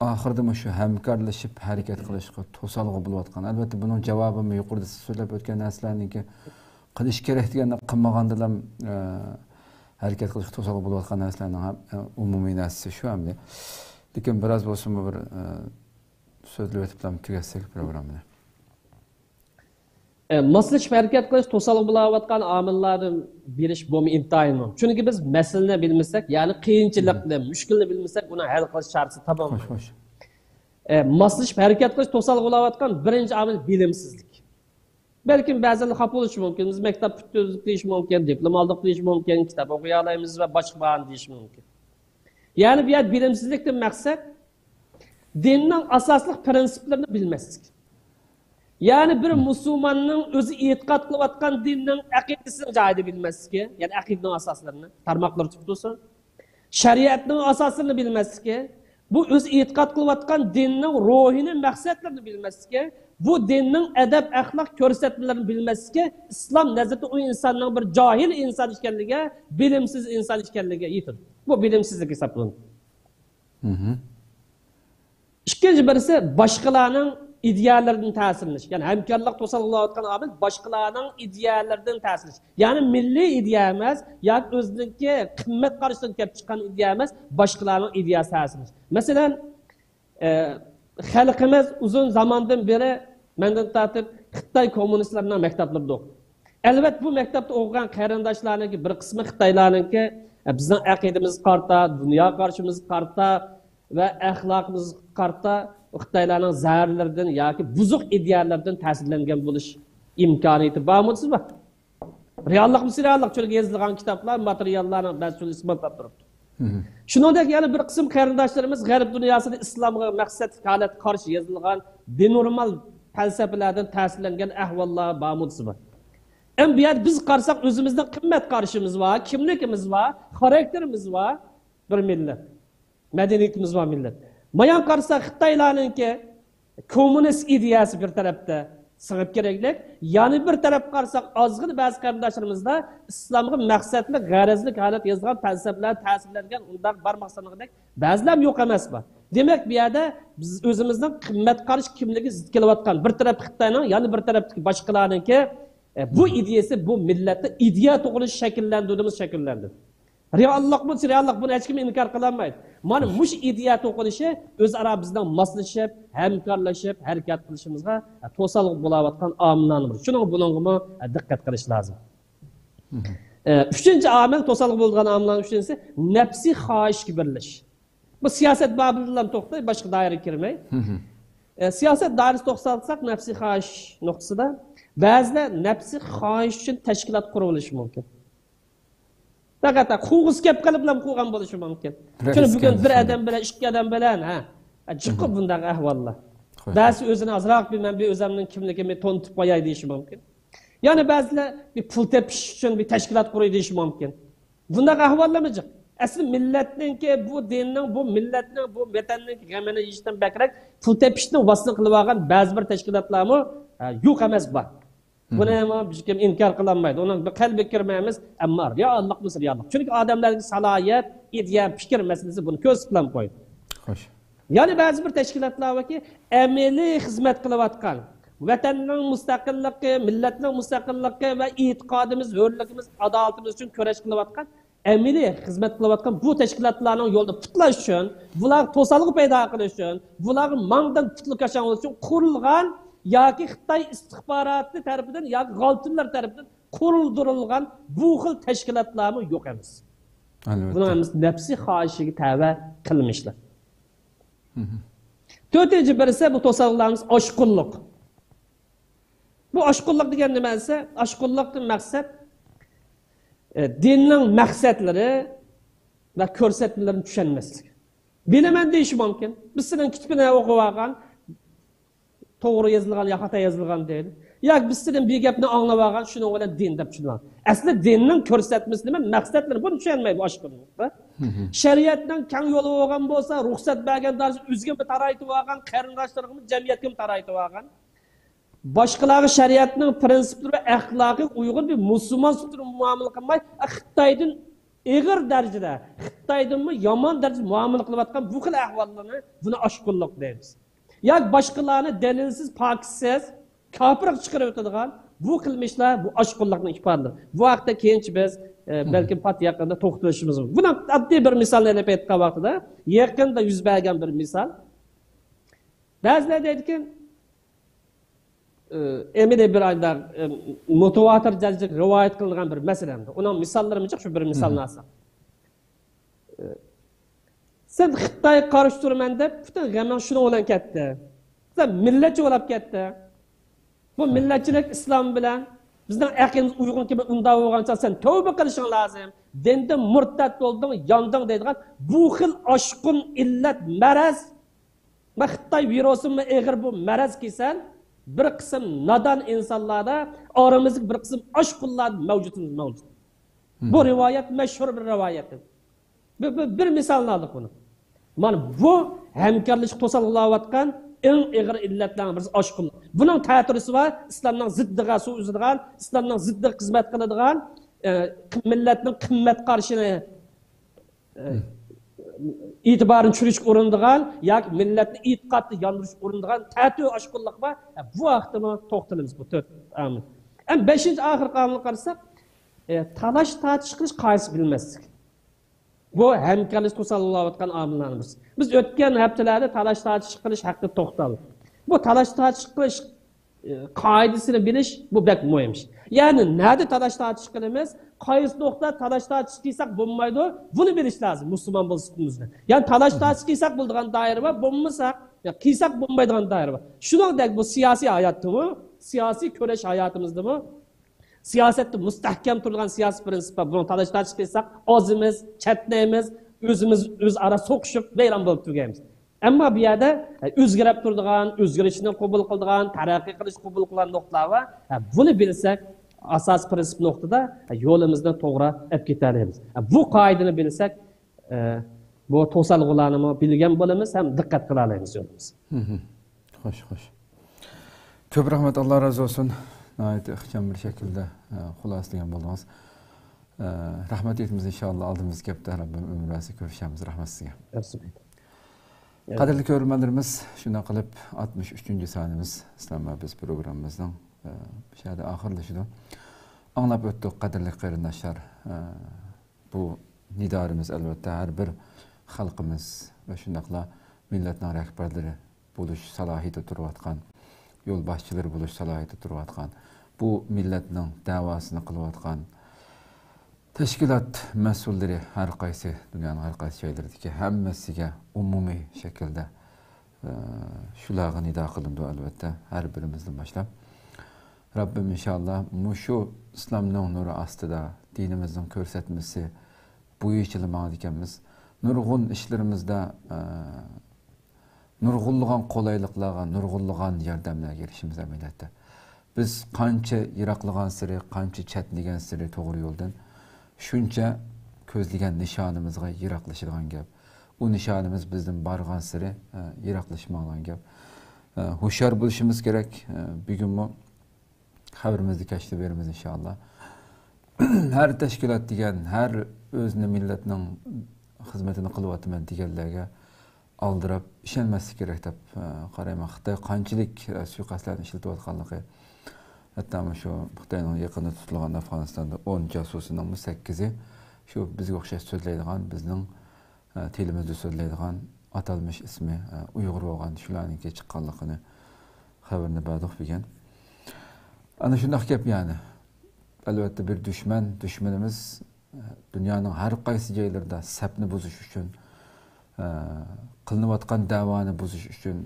ئاخىرىدا مۇشۇ ھەمكارلىشىپ ھەرىكەت قىلىشقا توسالغۇ بولۇۋاتقان. ئەلۋەتتە، بۇنىڭ جاۋابىمۇ يۇقىرىدا سىز سۆزلەپ ئۆتكەن نەرسىلەرنىڭكى قىلىش كېرەك دېگەندە قىلمىغاندىلا، ئە، ھەرىكەت قىلىشقا توسالغۇ بولۇۋاتقان نەرسىلەرنىڭ ھەم، ئە، ئومۇمىي نەرسىسى شۇ ئەمدى. لېكىن بىراز بولسىمۇ بىر، ئە، سۆزلىۋېتىپلا تۈگەتسەك پروگراممىنى. ئە، ماسلىشىپ ھەرىكەت قىلىش توسالغۇ بولاۋاتقان ئامىللاردىن بىرى بولما ئىنتايىن مۇھىم. چۈنكى بىز مەسىلىنى بىلمىسەك، يەنى قىيىنچىلىقنى، مۇشكۇلنى بىلمىسەك، ئۇنىڭ ھەل قىلىش چارىسىنى تاپالمايمىز. خوش، خوش. ئە، ماسلىشىپ ھەرىكەت قىلىش توسالغۇ بولاۋاتقان بىرىنچى ئامىل بىلىمسىزلىك. بەلكىم بەزىلەر خاپا بولۇشى مۇمكىن، بىز مەكتەپ پۈتتۈردۇق دېيىشى مۇمكىن، دىپلوم ئالدۇق دېيىشى مۇمكىن، كىتاب ئوقۇيالايمىز ۋە باشقا باھانە دېيىشى مۇمكىن. يەنى بۇ يەردە بىلىمسىزلىكتىن مەقسەت دىننىڭ ئاساسلىق پىرىنسىپلىرىنى بىلمەسلىك. يەنى بىر مۇسۇلماننىڭ ئۆزى ئېتىقاد قىلىۋاتقان دىننىڭ ئەقىدىسىنى جايىدا بىلمەسلىكى، يەنى ئەقىدىنىڭ ئاساسلىرىنى، تارماقلىرى تۇتۇپ تۇرسۇن. شەرىئەتنىڭ ئاساسلىرىنى بىلمەسلىكى، بۇ ئۆزى ئېتىقاد قىلىۋاتقان دىننىڭ روھىنى، مەقسەتلىرىنى بىلمەسلىكى، بۇ دىننىڭ ئەدەپ-ئەخلاق كۆرسەتمىلىرىنى بىلمەسلىكى ئىسلام نەزىرىدە ئۇ ئىنساننىڭ بىر جاھىل ئىنسان ئىكەنلىكى، بىلىمسىز ئىنسان ئىكەنلىكىگە يېتىدۇ. بۇ بىلىمسىزلىك ھېسابلىنىدۇ. مھم. ئىككىنچى بىرسى باشقىلارنىڭ ئىدىيەلىرىدىن تەسىرلىنىش. يەنى ھەمكارلىق توسالغۇ بولۇۋاتقان ئامىل باشقىلارنىڭ ئىدىيەلىرىدىن تەسىرلىنىش. يەنى مىللىي ئىدىيە ئەمەس ياكى ئۆزىنىڭكى قىممەت قارىشىدىن كېلىپ چىققان ئىدىيە ئەمەس، باشقىلارنىڭ ئىدىيەسى تەسىرلىنىش. مەسىلەن، ئە، خەلقىمىز ئۇزۇن زاماندىن بېرى مەندىن تارتىپ خىتاي كوممۇنىستلىرىنىڭ مەكتەپلىرىدە ئوقۇغان. ئەلۋەتتە، بۇ مەكتەپتە ئوقۇغان قېرىنداشلارنىڭكى بىر قىسمى خىتايلارنىڭكى، ئە، بىزنىڭ ئەقىدىمىزگە قارىتا، دۇنيا قارىشىمىزغا قارىتا ۋە ئەخلاقىمىزغا قارىتا خىتايلارنىڭ زەھەرلىرىدىن ياكى بۇزۇق ئىدىيەلىرىدىن تەسىرلەنگەن بولۇش ئىمكانىيىتى بارمۇ دېسە بار. رېئاللىقمۇ رېئاللىق، چۈنكى يېزىلغان كىتابلار، ماتېرىياللارنىڭ بەزى تۈرى ئىسپاتلاپ تۇرۇپتۇ. شۇنىڭدەك يەنە بىر قىسىم قېرىنداشلىرىمىز غەرب دۇنياسىدا ئىسلامغا مەقسەتلىك ھالەتتە قارشى يېزىلغان دېنورمال پەلسەپىلەردىن تەسىرلەنگەن ئەھۋاللار بارمۇ دېسە بار. ئەمما بۇ يەردە بىز قارىساق، ئۆزىمىزنىڭ قىممەت قارىشىمىز بار، كىملىكىمىز بار، خاراكتېرىمىز بار بىر مىللەت. مەدەنىيىتىمىز بار مىللەت. مايان قارىساق، خىتايلارنىڭكى كوممۇنىست ئىدىيەسى بىر تەرەپتە سىڭىپ كېرەكلىك، يەنە بىر تەرەپ قارىساق، ئازغىنە بەزى قېرىنداشلىرىمىزدا ئىسلامغا مەقسەتلىك، غەرەزلىك ھالەتتە يېزىلغان پەلسەپىلەر تەسىرلەنگەن ئۇنداق بارماق سانىغۇدەك بەزىلەرمۇ يوق ئەمەس بار. دېمەك، بۇ يەردە بىز ئۆزىمىزنىڭ قىممەت قارىشى كىملىكى زىت كېلىۋاتقان، بىر تەرەپ خىتاينىڭ، يەنە بىر تەرەپتىكى باشقىلارنىڭكى، ئە، بۇ ئىدىيەسى بۇ مىللەتتە ئىدىيە توقۇنۇشى شەكىللەندۈردىمۇ شەكىللەندى. رېئاللىقمۇ رېئاللىق، بۇنى ھېچكىم ئىنكار قىلالمايدۇ. مانا مۇشۇ ئىدىيە توقۇنۇشى ئۆزئارا بىزنىڭ ماسلىشىپ، ھەمكارلىشىپ ھەرىكەت قىلىشىمىزغا توسالغۇ بولاۋاتقان ئامىللارنىڭ بىرى. شۇنىڭ، بۇنىڭغىمۇ دىققەت قىلىش لازىم. ئە، ئۈچىنچى ئامىل، توسالغۇ بولىدىغان ئامىللارنىڭ ئۈچىنچىسى نەپسىي خاھىشكە بېرىلىش. بۇ سىياسەت بابىدىلا توختاي، باشقا دائىرىگە كىرمەي. ئە، سىياسەت دائىرىسىدا توختالساق، نەپسىي خاھىش نۇقتىسىدا بەزىلەر نەپسىي خاھىش ئۈچۈن تەشكىلات قۇرۇۋېلىشى مۇمكىن. پەقەت قۇرغۇسى كەپ قېلىپلا قۇرغان بولۇشى مۇمكىن. چۈنكى بۈگۈن بىر ئادەم بىلەن، ئىككى ئادەم بىلەن، ھە، جىققۇ بۇنداق ئەھۋاللار. بەزى ئۆزىنى ئازراق بىر، مەن بىر ئۆزۈمنىڭ كىملىكىمنى تونۇتۇپ قوياي دېيىشى مۇمكىن. يەنە بەزىلەر بىر پۇل تېپىش ئۈچۈن بىر تەشكىلات قۇراي دېيىشى مۇمكىن. بۇنداق ئەھۋاللارمۇ جىق. ئەسلى مىللەتنىڭكى، بۇ دىننىڭ، بۇ مىللەتنىڭ، بۇ ۋەتەننىڭكى غېمىنى يېيىشتىن بەكرەك پۇل تېپىشنى ۋاسىتە قىلىۋالغان بەزى بىر تەشكىلاتلارمۇ، ھە، يوق ئەمەس، بار. بۇنى ھېچكىم ئىنكار قىلالمايدۇ. ئۇنىڭ بىر قەلبىگە كىرمەيمىز، ئەمما رېئاللىقمۇ رېئاللىق. چۈنكى ئادەملەردىكى سالاھىيەت، ئىدىيە، پىكىر مەسىلىسى بۇنى كۆرسىتىپ قويدى. خوش. يەنە بەزى بىر تەشكىلاتلار باركى، ئەمەلىي خىزمەت قىلىۋاتقان، ۋەتەننىڭ مۇستەقىللىقى، مىللەتنىڭ مۇستەقىللىقى ۋە ئېتىقادىمىز، ھۆرلۈكىمىز، ئادالىتىمىز ئۈچۈن كۈرەش قىلىۋاتقان، ئەمەلىي خىزمەت قىلىۋاتقان بۇ تەشكىلاتلارنىڭ يولىدا پۇتلاش ئۈچۈن، بۇلارغا توسالغۇ پەيدا قىلىش ئۈچۈن، بۇلارغا ماڭدىن پۇتلىكاشاڭ بولۇش ئۈچۈن قۇرۇلغان ياكى خىتاي ئىستىخباراتى تەرىپىدىن ياكى غالتىنلار تەرىپىدىن قۇرۇلدۇرۇلغان بۇ خىل تەشكىلاتلارمۇ يوق ئەمەس. ئەلۋەتتە. بۇنىڭ ھەممىسى نەپسىي خاھىشىگە تەۋە قىلمىشلار. مھم. تۆتىنچى بىرسى، بۇ توسالغۇلارنىڭ ئاشقۇنلۇق. بۇ ئاشقۇنلۇق دېگەن نېمە دېسە، ئاشقۇنلۇقتىن مەقسەت، ئە، دىننىڭ مەقسەتلىرى ۋە كۆرسەتمىلىرىنى چۈشەنمەسلىك. بىلىمەن دېيىشى مۇمكىن. بىز سېنىڭ كىتابىنى ئوقۇپ ئالغان، توغرا يېزىلغان يا خاتا يېزىلغان دەيدۇ. ياكى بىز سېنىڭ بىر گەپنى ئاڭلاپ ئالغان، شۇنىڭ بىلەن دىن دەپ چۈشىنىۋالغان. ئەسلى دىننىڭ كۆرسەتمىسى نېمە، مەقسەتلىرى، بۇنى چۈشەنمەيدۇ ئاشقۇنلۇق. مھم. شەرىئەتنىڭ كەڭ يولى بولغان بولسا، رۇخسەت بەرگەن دائىرىسى ئۆزىگىمۇ تارايتىۋالغان، قېرىنداشلىرىغىمۇ، جەمئىيەتكىمۇ تارايتىۋالغان. باشقىلارغا شەرىئەتنىڭ پرىنسىپلىرى ۋە ئەخلاقىغا ئۇيغۇن بىر مۇسۇلمان سۈپىتىدە مۇئامىلە قىلماي، خىتايدىن ئېغىر دەرىجىدە، خىتايدىنمۇ يامان دەرىجىدە مۇئامىلە قىلىۋاتقان بۇ خىل ئەھۋاللارنى، بۇنى ئاشقۇنلۇق دەيمىز. ياكى باشقىلارنى دەلىلسىز، پاكىتسىز، كاپىرغا چىقىرىۋېتىدىغان بۇ قىلمىشلار، بۇ ئاشقۇنلۇقنىڭ ئىپادىلىرى. بۇ ھەقتە كېيىنچە بىز، ئە، مھم. بەلكىم پات يېقىندا توختىلىشىمىز مۇمكىن. بۇنىڭ ئاددىي بىر مىسالنى ئېلىپ ئېيتقان ۋاقتىدا، يېقىندا يۈز بەرگەن بىر مىسال. بەزىلەر دەيدىكى، ئە، ئەمەلىي بىر ئايدا، ئە، مۇتەۋاتىر دەرىجىدە رىۋايەت قىلىنغان بىر مەسىلە ئەمدى. ئۇنىڭ مىساللىرى جىق، شۇ بىر مىسالنى مھم. ئالساق. ئە، سەن خىتايغا قارشى تۇرىمەن دەپ، پۈتۈن غېمىڭ شۇنىڭ بىلەن كەتتى. سەن مىللەتچى بولاپ كەتتىڭ. بۇ مىللەتچىلىك ئىسلام بىلەن بىزنىڭ ئەقىدىمىز ئۇيغۇن كېلىپ ئۇنداق بولغانچە سەن تەۋبە قىلىشىڭ لازىم. دىندىن مۇرتەت بولدۇڭ، ياندىڭ دەيدىغان بۇ خىل ئاشقۇن ئىللەت مەرەز. ما خىتاي ۋىرۇسىمۇ ئېغىر بۇ مەرەز كېسەل. بىر قىسىم نادان ئىنسانلاردا، ئارىمىزدىكى بىر قىسىم ئاشقۇنلاردا مەۋجۇتىمىز مەۋجۇت. بۇ مھم. رىۋايەت مەشھۇر بىر رىۋايەت. بىر، بىر، بىر مىسالنى ئالدۇق بۇنى. مانا بۇ ھەمكارلىشىشقا توسالغۇ بولۇۋاتقان ئەڭ ئېغىر ئىللەتلەرنىڭ بىرسى ئاشقۇنلۇق. بۇنىڭ تەتۈرىسى بار، ئىسلامنىڭ زىددىغا سۇ ئۈزىدىغان، ئىسلامنىڭ زىددىغا خىزمەت قىلىدىغان، ئە، مىللەتنىڭ قىممەت قارىشىنى، ئە، مھم. ئېتىبارىنى چۈشۈرۈشكە ئۇرۇنىدىغان ياكى مىللەتنى ئېتىقادتا ياندۇرۇشقا ئۇرۇنىدىغان تەتۈر ئاشقۇنلۇق بار. ئە، بۇ ھەقتىمۇ توختىلىمىز بۇ تۆت ئامىل. ئەمما بەشىنچى ئاخىرقى ئامىلغا قارىساق، ئە، تالاش تارتىش قىلىش قائىدىسى بىلمەسلىك. بۇ ھەمكارلىشىشقا توسالغۇ بولۇۋاتقان ئامىللارنىڭ بىرسى. بىز ئۆتكەن ھەپتىلەردە تالاش تارتىش قىلىش ھەققىدە توختالدۇق. بۇ تالاش تارتىش قىلىش، ئى، قائىدىسىنى بىلىش، بۇ بەك مۇھىم ئىش. يەنى نەدە تالاش تارتىش قىلىمىز، قايسى نۇقتىدا تالاش تارتىش قىلساق بولمايدۇ، بۇنى بىلىش لازىم مۇسۇلمان بولۇش سۈپىتىمىزدە. يەنى تالاش تارتىش قىلساق بولىدىغان دائىرە بار، بولمىسا، يا قىلساق بولمايدىغان دائىرە بار. شۇنىڭدەك بۇ سىياسىي ھاياتتىمۇ، سىياسىي كۈرەش ھاياتىمىزدىمۇ سىياسەتتە مۇستەھكەم تۇرىدىغان سىياسىي پىرىنسىپ بار. بۇنىڭ تالاش تارتىش قىلساق، ئازىمىز، چەتنەيمىز، ئۆزىمىز ئۆزئارا سوقۇشۇپ، ۋەيران بولۇپ تۈگەيمىز. ئەمما بۇ يەردە، ئە، ئۆزگىرىپ تۇرىدىغان، ئۆزگىرىشنى قوبۇل قىلىدىغان، تەرەققىي قىلىشنى قوبۇل قىلغان نۇقتىلار بار. ھە، بۇنى بىلسەك، ئاساسىي پىرىنسىپ نۇقتىدا، ھە، يولىمىزنى توغرا ئەپ كېتەلەيمىز. ھە، بۇ قائىدىنى بىلسەك، ئە، بۇ توسالغۇلارنىمۇ بىلگەن بولىمىز ھەم دىققەت قىلالايمىز يولىمىزغا. مھم. خوش، خوش. كۆپ رەھمەت، ئاللا رازى بولسۇن. ناھايىتى ئىخچام بىر شەكىلدە، ئە، خۇلاسىلىگەن بولدىڭىز. ئە، رەھمەت ئېيتىمىز ئىنشاللا، ئالدىمىزدىكى ھەپتە رەببىم ئۆمۈر بەرسە كۆرۈشەمىز. رەھمەت سىزگە. قەدىرلىك كۆرۈرمەنلىرىمىز، شۇنداق قىلىپ ئاتمىش ئۈچىنچى سانىمىز ئىسلام ۋە بىز پروگراممىمىزنىڭ، ئە، شۇ يەردە ئاخىرلىشىدۇ. ئاڭلاپ ئۆتتۇق، قەدىرلىك قېرىنداشلار. ئە، بۇ نىدارىمىز ئەلۋەتتە ھەر بىر خەلقىمىز ۋە شۇنداقلا مىللەتنىڭ رەھبەرلىرى بولۇش سالاھىيىتى تۇرۇۋاتقان، يولباشچىلىرى بولۇش سالاھىيىتى تۇرۇۋاتقان، بۇ مىللەتنىڭ دەۋاسىنى قىلىۋاتقان تەشكىلات مەسئۇللىرى، ھەر قايسى دۇنيانىڭ ھەر قايسى جايلىرىدىكى ھەممىسىگە ئومۇمىي شەكىلدە، ئە، شۇلارغا نىدا قىلىنىدۇ، ئەلۋەتتە، ھەر بىرىمىزدىن باشلاپ. رەببىم ئىنشاللا مۇشۇ ئىسلامنىڭ نۇرى ئاستىدا، دىنىمىزنىڭ كۆرسەتمىسى بويىچىلا ماڭىدىكەنمىز. نۇرغۇن ئىشلىرىمىزدا، ئە، نۇرغۇنلىغان قولايلىقلارغا، نۇرغۇنلىغان ياردەملەرگە ئېرىشىمىز ئەمەلىيەتتە. بىز قانچە يىراقلىغانسېرى، قانچە چەتنىگەنسېرى توغرا يولدىن، شۇنچە كۆزلىگەن نىشانىمىزغا يىراقلىشىدىغان گەپ. ئۇ نىشانىمىز بىزدىن بارغانسېرى، ئە، يىراقلىشىپ ماڭىدىغان گەپ. ئە، ھوشيار بولۇشىمىز كېرەك. ئە، بۈگۈنمۇ خەۋىرىمىزنى كەچتە بېرىمىز ئىنشاللا. ھەر تەشكىلات دېگەن، ھەر ئۆزىنى مىللەتنىڭ خىزمىتىنى قىلىۋاتىمەن دېگەنلەرگە ئالدىراپ ئىشەنمەسلىك كېرەك دەپ، ئە، قارايمەن. خىتاي قانچىلىك، ئە، سۇيىقەستلەرنى ئىشلىتىۋاتقانلىقى، ھەتتا مۇشۇ خىتاينىڭ يېقىندا تۇتۇلغان ئافغانىستاندا ئون جاسۇسىنىڭمۇ سەككىزى شۇ بىزگە ئوخشاش سۆزلەيدىغان، بىزنىڭ، ئە، تىلىمىزدا سۆزلەيدىغان، ئاتالمىش ئىسمى، ئە، ئۇيغۇر بولغان شۇلارنىڭكى چىققانلىقىنى خەۋىرىنى بەردۇق بۈگۈن. ئەنە شۇنداق گەپ يەنى. ئەلۋەتتە بىر دۈشمەن، دۈشمىنىمىز، ئە، دۇنيانىڭ ھەر قايسى جايلىرىدا سەپنى بۇزۇش ئۈچۈن، ئە، قىلىنىۋاتقان دەۋانى بۇزۇش ئۈچۈن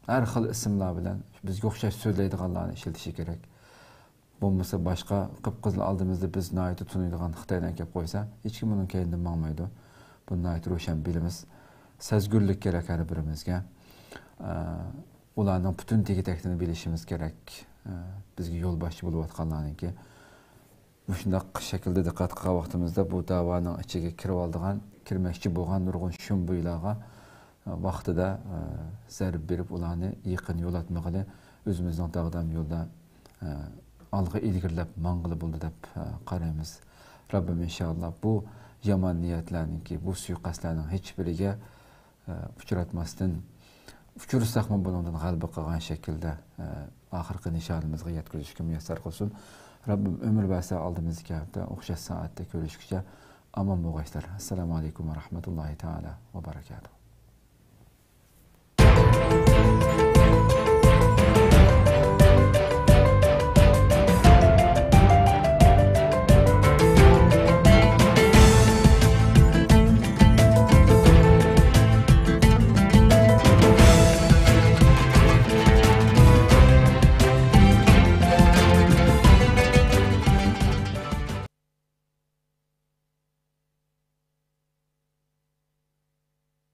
ھەر خىل ئىسىملار بىلەن بىزگە ئوخشاش سۆزلەيدىغانلارنى ئىشلىتىشى كېرەك. بولمىسا باشقا قىپقىزىل ئالدىمىزدا بىز ناھايىتى تونۇيدىغان خىتاينى ئەكەپ قويسا، ھېچكىم ئۇنىڭ كەينىدىن ماڭمايدۇ. بۇنى ناھايىتى روشەن بىلىمىز. سەزگۈرلۈك كېرەك ھەر بىرىمىزگە. ئە، ئۇلارنىڭ پۈتۈن تېگى-تەكتىنى بىلىشىمىز كېرەك. ئە، بىزگە يولباشچى بولۇۋاتقانلارنىڭكى. مۇشۇنداق شەكىلدە دىققەت قىلغان ۋاقتىمىزدا بۇ دەۋانىڭ ئىچىگە كىرىۋالىدىغان، كىرمەكچى بولغان نۇرغۇن شۇمبۇيلارغا ۋاقتىدا، ئە، زەربە بېرىپ، ئۇلارنى يېقىن يولاتمىغىلى، ئۆزىمىزنىڭ داغدام يولدا، ئە، ئالغا ئىلگىرىلەپ ماڭغىلى بولدى دەپ، ئە، قارايمىز. رەببىم ئىنشائاللا بۇ يامان نىيەتلەرنىڭكى، بۇ سۇيىقەستلەرنىڭ ھېچبىرىگە، ئە، ئۇچراتماستىن، ئۇچرىساقمۇ بۇنىڭدىن غەلىبە قىلغان شەكىلدە، ئە، ئاخىرقى نىشانىمىزغا يەتكۈزۈشكە مۇيەسسەر قىلسۇن. رەببىم ئۆمۈر بەرسە ئالدىمىزدىكى ھەپتە ئوخشاش سائەتتە كۆرۈشكىچە ئامان بولغايسىلەر. ئەسسالامۇ ئەلەيكۇم ۋە رەھمەتۇللاھى تائالا ۋە بەرەكاتۇھ.